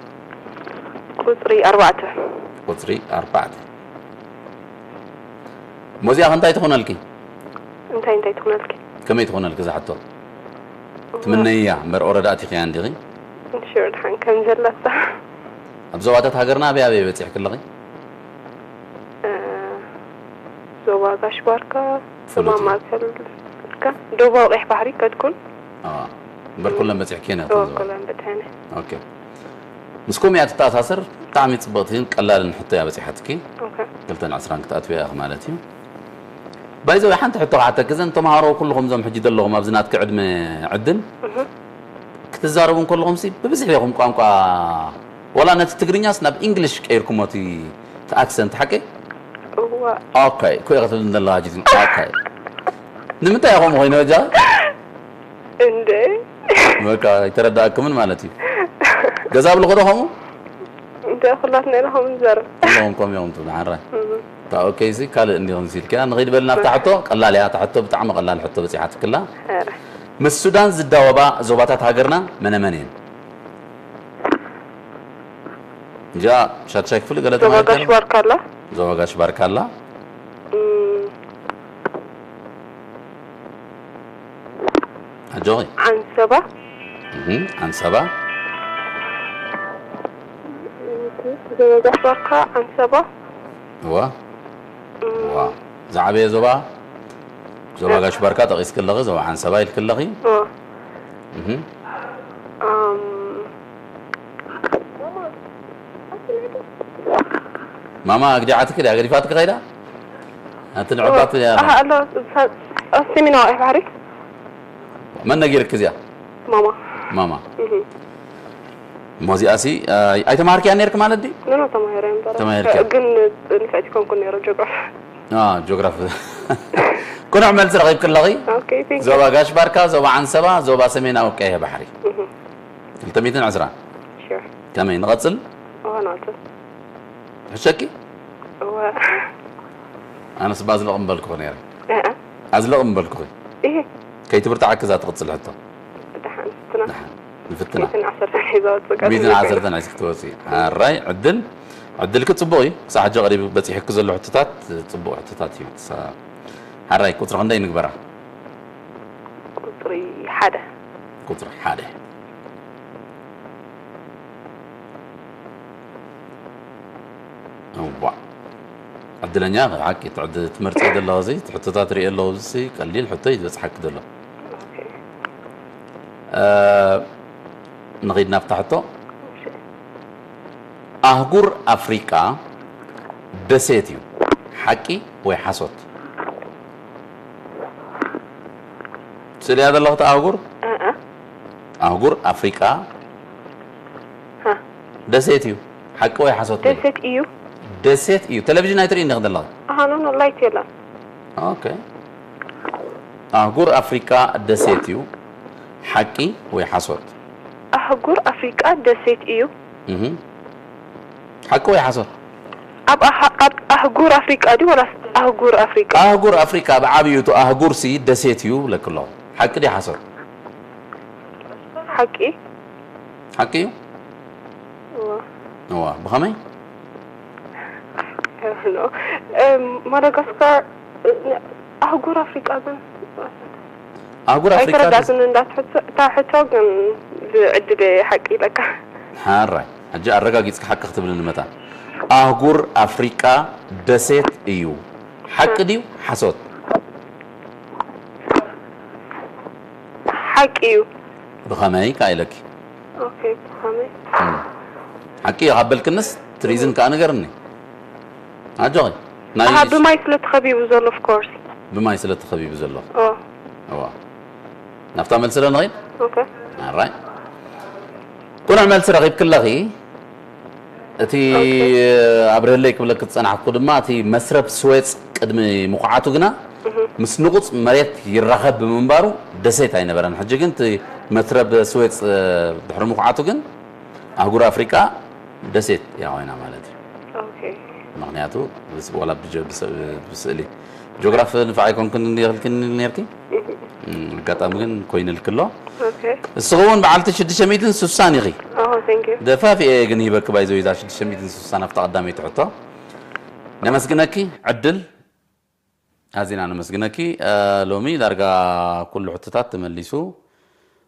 ቁጽሪ ኣርባዕተ። ቁጽሪ ኣርባዕተ። ሞዚኣ እንታይ ትኾነልኪ? እንታይ እንታይ ትኾነልኪ? ከመይ ትኾነልኪ እዛ ሕቶ? ትምነይያ እምበር ኦረዳ ኣቲኽያ እንዲኺ? ሽዑ ድሓን ከም ዘለታ ኣብ ዞባታት ሃገርና ኣበይ ኣበይ በጺሕኪ ኣለኺ? እ፣ ዞባ ጋሽ ባርካ፣ ዞባ ፍሉጥ እዩ። ማእከል፣ ካ ዶባ ቀይሕ ባሕሪ ከድኩን ኣዋ፣ እምበር ኩለን በጺሕኪ እየን ዶባ እተን ዞባ። ኮለን በታይነ። ኦኬ። ምስ ኮምያ ትተኣሳሰር ብጣዕሚ ጽብቕትን ቀላልን ሕቶ እያ በጺሓትኪ። ኦኬ። ክልተን ዕስራን ክትኣትዊ ኢኺ ማለት እዩ። ባይዘው ሓንቲ ሕቶ ክሓተኪ፣ እዘን ተምሃሮ ኩልኹም እዞም ሕጂ ዘለኹም ኣብዚ ናትኪ ዕድመ ዕድል ክትዛረቡ እንከለኹም ሲ ብብዝሒ ኢኹም ቋንቋ ወላ ነቲ ትግርኛስ ናብ ኢንግሊሽ ቀይርኩሞ እቲ እቲ ኣክሰንት ሓቂ? እዋ ኦኬ፣ ኮይ ክትብል ዘለኻ ጅትን። ኦኬ። ንምንታይ ኢኹም ኮይኑ እጃ? እንደ በቃ ኣይተረዳእኩምን ማለት እዩ። ገዛ ብልኹ ዶ ከምኡ? እንደ ኩላትና ኢና ከምኡ ንዛረብ። ኩሎም ከምኡ እዮም ትብሉ ሓራይ። እታ ኦኬ ሲ ካልእ እንዲኹም ሲልኪያ ንኺድ በልና ኣብታ ሕቶ ቀላል እያ። እታ ሕቶ ብጣዕሚ ቀላል ሕቶ በጺሓትክላ። ኧረ። ምስ ሱዳን ዝዳወባ ዞባታት ሃገርና መነመን እየን? እዚኣ ሻድሻይ ክፍሊ ገለ ዞባ ተማሂርካ ጋሽ ዶ? ባርካ ኣላ። ዞባ ጋሽ ባርካ ኣላ። እም፣ ኣጆኺ። ዓንሰባ። እህ፣ ዓንሰባ። ዞባ ጋሽ ባርካ ዓንሰባ። እዋ። እም፣ እዋ። ዝዓበየ ዞባ ዞባ ጋሽ ባርካ ጠቒስኪ ኣለኺ፣ ዞባ ዓንሰባ ኢልኪ ኣለኺ። እዋ። እህ። ኣም፣ ማማ ኣግዲዓትኪ ድያ ገዲፋትኪ ከይዳ? ኣቲ ንዕባት እያ። ኣሃ፣ ኣሎ፣ እሳ-፣ ኣብ ሰሜናዊ ቀይሕ ባሕሪ። መን ነጊርኪ እዚኣ? ማማ። ማማ። እህ። እሞ እዚኣሲ ኣይ- ኣይተማሃርክያ ነርኪ ማለት ድዩ? ኖ፣ ኖ፣ ተማሂረ እምበር። ተማሂርኪ? ግን ንፍዕቲ ኮንኩ ነይረ ጆግራፊ። አ፣ ጆግራፊ። ቅኑዕ መልሲ ረኺብኪ ኣለኺ። ኦኬ፣ ቴንክ ዩ። ዞባ ጋሽ ባርካ፣ ዞባ ዓንሰባ፣ ዞባ ሰሜናዊ ቀይሕ ባሕሪ። እህ። ክልተ ሚእትን ዕስራን። ሹር። ከመይ ንቐጽል? እዋ፣ ንቐጽል። ትሕሸኪ? እዋ። ኣነስ ባዝለቕ ምበልኩኺ ነይረ። እህ። ኣዝለቕ ምበልኩኺ። እህ። ከይትብርትዓኪ እዛ ትቕጽል ሕቶ። ደሓን ስትና። ደሓን ንፍትና። ሚእትን ዓሰርተን ሒዛ ወጽእ። ሚእትን ዓሰርተን ሒዝኪ ትወጽኢ። ሓራይ ዕድል፣ ዕድልኪ ጽቡቕ እዩ። ክሳዕ ሕጂ ቀሪቡ በጺሕኪ ዘሎ ሕቶታት ጽቡቕ ሕቶታት እዩ። ሳ-፣ ሓራይ ቁጽሪ ክንደይ ንግበራ? ቁጽሪ ሓደ። ቁጽሪ ሓደ። እዋ። ዕድለኛ ኢኺ፣ ሓቂ። ትዕድ-፣ ትመርጽዮ ዘለኺ እዚ፣ እቲ ሕቶታት ርእየ ኣለኹ፣ እዚ ቀሊል ሕቶ እዩ ዝበጽሓኪ ዘሎ። ኦኬ። እ፣ ንኺድ ናብታ ሕቶ። ኣህጉር ኣፍሪቃ ደሴት እዩ። ሓቂ ወይ ሓሶት? ስእሊ እያ ዘለኹ እታ ኣህጉር? ኣኣ። ኣህጉር ኣፍሪቃ ሃ። ደሴት እዩ። ሓቂ ወይ ሓሶት በሊ? ደሴት እዩ። ደሴት እዩ። ቴሌቪዥን ኣይትርእይን ዲኺ ዘለኺ? ኣሃ፣ ኖ፣ ኖ፣ ላይት የለን። ኦኬ። ኣህጉር ኣፍሪቃ ደሴት እዩ። ሓቂ ወይ ሓሶት? ኣህጉር ኣፍሪቃ ደሴት እዩ። እህ። ሓቂ ወይ ሓሶት? ኣብ ኣህ-፣ ኣብ ኣህጉር ኣፍሪቃ ድዩ ወላስ ኣህጉር ኣፍሪቃ? ኣህጉር ኣፍሪቃ ብዓብዩ፣ እቲ ኣህጉር ሲ ደሴት እዩ ብለኪ ኣለኹ። ሓቂ ድዩ ሓሶት? ሓቂ። ሓቂ እዩ? እዋ። እዋ፣ ብኸመይ? I don't know። እም፣ ማዳጋስካር፣ እ፣ ኣህጉር ኣፍሪቃ ግን ኣህጉር ኣፍሪቃ ደስ- ኣይተረዳእትን እንዳትሕቶ፣ እታ ሕቶ ግን ብዕድል ሓቂ ኢለካ። ሓራይ፣ ሕጂ ኣረጋጊጽካ ሓቂ ክትብልኒ መታን። ኣህጉር ኣፍሪቃ ደሴት እዩ። ሓቂ እ። ድዩ ሓሶት? ሓቂ እዩ። ብኸመይ ከኣ ኢለኪ? ኦኬ፣ ብኸመይ? እም። ሓቂ እዩ ካብ በልክንስ፣ እቲ ሪዝን ከኣ ንገርኒ። ኣጆኺ። ናይ ኣሃ፣ ብማይ ስለ ተኸቢቡ ዘሎ፣ of course። ብማይ ስለ ተኸቢቡ ዘሎ። ኦ። እዋ። ናብታ መልሲ ዶ ንኸይድ? ኦኬ። ኣራይ። ቅኑዕ መልሲ ረኺብኪ ኣለኺ። እቲ ኦኬ። ኣብርህለይ ክብለኪ ዝጸናሕኩ ድማ፣ እቲ መስረብ ስዌጽ ቅድሚ ምኹዓቱ ግና፣ እህ። ምስ ንቑጽ መሬት ይራኸብ ብምንባሩ ደሴት ኣይነበረን። ሕጂ ግን እቲ መስረብ ስዌጽ፣ እ፣ ድሕሪ ምኹዓቱ ግን ኣህጉር ኣፍሪቃ ደሴት እያ ኮይና ማለት እዩ። ኦኬ። ምኽንያቱ ብስ-፣ ዋላ ብጀ-፣ ብስ-፣ ብስእሊ ጂኦግራፊ ንፋዕ ኣይኮንክን እንዲ ይኽልክን ነርኪ? እም፣ ኣጋጣሚ ግን ኮይንልኪ ኣሎ። ኦኬ። እስኺ እውን በዓልቲ ሽዱሽተ ሚእትን ስሳን ኢኺ። ኦሆ፣ thank you። ደፋፊኤ ግን ሂበኪ ባይዘው እዛ ሽዱሽተ ሚእትን ስሳን ኣብታ ቀዳመይቲ ሕቶ። ነመስግነኪ። ዕድል ኣዚና ነመስግነኪ። እ፣ ሎሚ ዳርጋ ኩሉ ሕቶታት ተመሊሱ።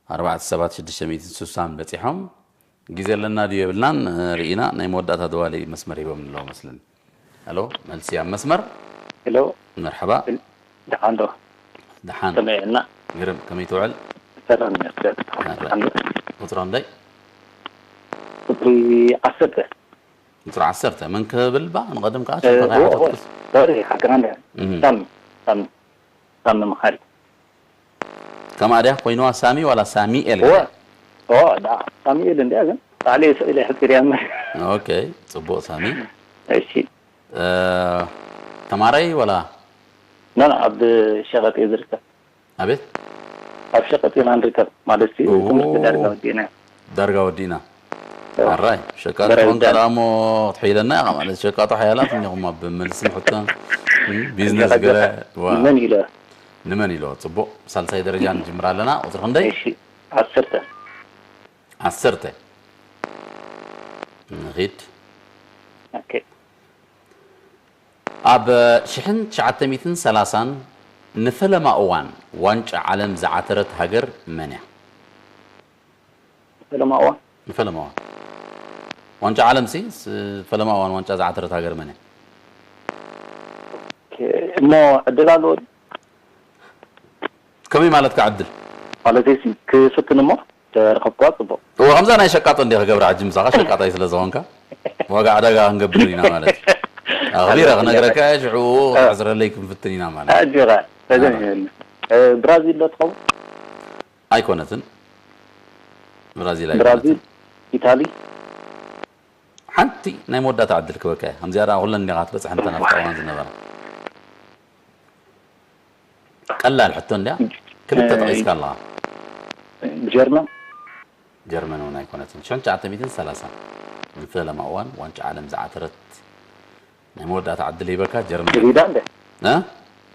ኣርባዕተ ሰባት ሽዱሽተ ሚእትን ስሳን በጺሖም። ግዜ ኣለና ድዩ የብልናን፣ እ፣ ርኢና ናይ መወዳእታ ደዋሊ መስመር ሂቦም ኣለዉ መስለኒ። ሄሎ፣ መልሲ ኣብ መስመር። ሄሎ። መርሐባ። ደሓን ዶ? ደሓን። ከመይ እና? ግርም፣ ከመይ ትውዕል? ሰላም ይመስገን። ናትወ-፣ ደሓን ዶ? ቁጽሪ ክንደይ? ቁጽሪ ዓሰርተ። ቁጽሪ ዓሰርተ። መን ክብል ባ? ንቐደም ከኣ እ፣ ሽምካ እዎ፣ እዎ። ከይሓተትኩስ። ሶሪ፣ ሓቅና እንደ እም። ሳሚ፣ ሳሚ፣ ሳሚ መኻሪ። ከምኣ ድያ ኮይንዋ ሳሚ ዋላ ሳሚኤል እዎ። ገለ? ኦ፣ ዳ፣ ሳሚኤል እንድያ ግን ባዕለይ ስእለ ሕጺር እያ እምበር። ኦኬ፣ ጽቡቕ ሳሚ። እሺ። እ፣ ተማራይ ዋላ? ኖ፣ ኖ፣ ኣብ ሸቐጥ እየ ዝርከብ። ኣቤት? ኣብ ሸቐጥ ኢና ንርከብ፣ ማለት ሲ፣ ኦ። ትምህርቲ ዳርጋ ወዲእና። ዳርጋ ወዲእና። ኦ። ኣራይ፣ ሸቃጦ በረድ ኮንካ ደኣ እሞ ክትሕይለና ኢኻ ማለት፣ ሸቃጦ ሓያላት እኒኹም ኣብ መልስን ሕቶን፣ እም፣ ቢዝነስ ሕጂ ገለ፣ ዋ። ንመን ኢለ? ንመን ኢሎ? ጽቡቕ፣ ሳልሳይ ደረጃ ንጅምር ኣለና። ቁጽሪ ክንደይ? እሺ፣ ዓሰርተ። ዓሰርተ። ንኺድ። ኦኬ። ኣብ ሽሕን ትሽዓተ ሚእትን ሰላሳን ንፈለማ እዋን ዋንጫ ዓለም ዝዓተረት ሃገር መን እያ? ፈለማ እዋን? ንፈለማ እዋን። ዋንጫ ዓለም ሲ፣ ስ-፣ ፈለማ እዋን ዋንጫ ዝዓተረት ሃገር መን እያ? ኦኬ፣ እሞ ዕድል ኣለዎ ድዩ? ከመይ ማለትካ ዕድል? ማለተይ ሲ፣ ክፍትን እሞ ተረኸብክዋ ጽቡቕ። እወ፣ ከምዛ ናይ ሸቃጦ እንዲየ ክገብራ ሕጂ ምሳኻ ሸቃጣይ ስለ ዝኾንካ። ዋጋ ዕዳጋ ክንገብር ኢና ማለት እዩ። ኣኽቢረ ክነግረካ እየ፣ ሽዑ እ። ክትሕስረለይ ክንፍትን ኢና ማለት እዩ። ኣጆኻ፣ ተገን ኣረ። ይበል። እ፣ ብራዚል ዶ ትኸውን? ኣይኮነትን። ብራዚል ብራዚል፣ ኣይኮነትን። ኢታሊ? ሓንቲ ናይ መወዳእታ ዕድል ክበካ እየ። ከምዚኣ ደኣ ኩለን እንዲኻ ክትበጽሐን ተናፍቃ እዋን ዝነበራ። ቀላል ሕቶ እንድያ። ክልተ እ፣ ጠቒስካ ኣለኻ። ጀርመን? ጀርመን እውን ኣይኮነትን። ሽሕን ትሽዓተ ሚእትን ሰላሳን ንፈለማ እዋን ዋንጫ ዓለም ዝዓተረት ናይ መወዳእታ ዕድል ሂበካ ጀርመን። ከቢዳ እንደ? እ?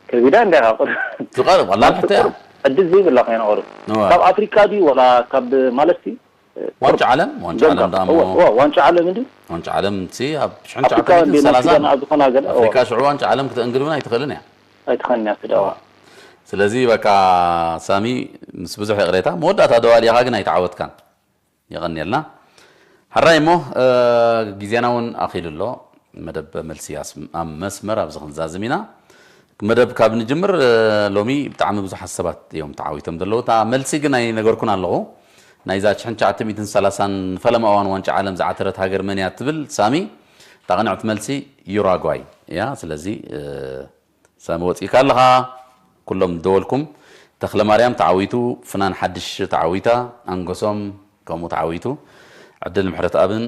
ከቢዳ እንደ ኢኻ ቁር-፣ ዝቐርብ ቀላል ሕቶ እያ። ዕድል ዘይብላ ኮይና ቁሩብ። እዋ። ካብ ኣፍሪቃ ድዩ ወላ ካብ ማለት ሲ? ዋንጫ ዓለም፣ ዋንጫ ገምታ። ዓለም ደኣ እዋ፣ እሞ እዋ፣ ዋንጫ ዓለም እንዲ? ዋንጫ ዓለም ሲ ኣብ ኣፍሪቃ ሽሕን ትሽዓተ ሚእትን ሰላሳን እንዴት መሲለና ኣብ ዝኾና ገለ? እዋ። ኣፍሪቃ ሽዑ ዋንጫ ዓለም ክተእንግድ እውን ኣይትኽእልን እያ። ኣይትኸንያ ስለ እዋ። እዋ። ስለዚ በቃ ሳሚ ምስ ብዙሕ ይቕሬታ መወዳእታ ደዋሊኻ ግን ኣይተዓወትካን። የቐንየልና። ሕራይ እሞ፣ እ፣ ግዜና እውን ኣኺሉ ኣሎ። መደብ መልሲ ኣስ-፣ ኣብ መስመር ኣብዚ ክንዛዝም ኢና። መደብ ካብ ንጅምር፣ እ፣ ሎሚ ብጣዕሚ ብዙሓት ሰባት እዮም ተዓዊቶም ዘለዉ። እታ መልሲ ግን ኣይነገርኩን ኣለኹ። ናይዛ ሽሕን ትሽዓተ ሚእትን ሰላሳን ፈለማ እዋን ዋንጫ ዓለም ዝዓተረት ሃገር መን እያ ትብል ሳሚ፣ እታ ቅንዕቲ መልሲ ዩራጓይ እያ። ስለዚ ሳሚ ወፂእካ ኣለኻ። ኩሎም ደወልኩም። ተኽለ ማርያም ተዓዊቱ፣ ፍናን ሓድሽ ተዓዊታ፣ ኣንገሶም ከምኡ ተዓዊቱ፣ ዕድል ምሕረት ኣብን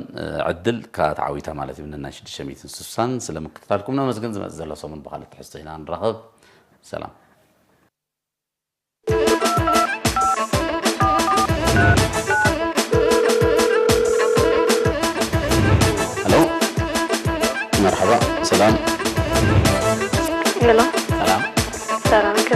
ዕድል ካ ተዓዊታ ማለት እዩ። ናይ ሽዱሽተ ሚእትን ስሳን ስለ ምክትታልኩም ነመስግን። ዝመፅእ ዘሎ ሰሙን ብካልእ ትሕዝቶ ኢና ንራኸብ። ሰላም። ሄሎ፣ መርሓባ፣ ሰላም። ሄሎ፣ ሰላም። ሰላም፣ ከ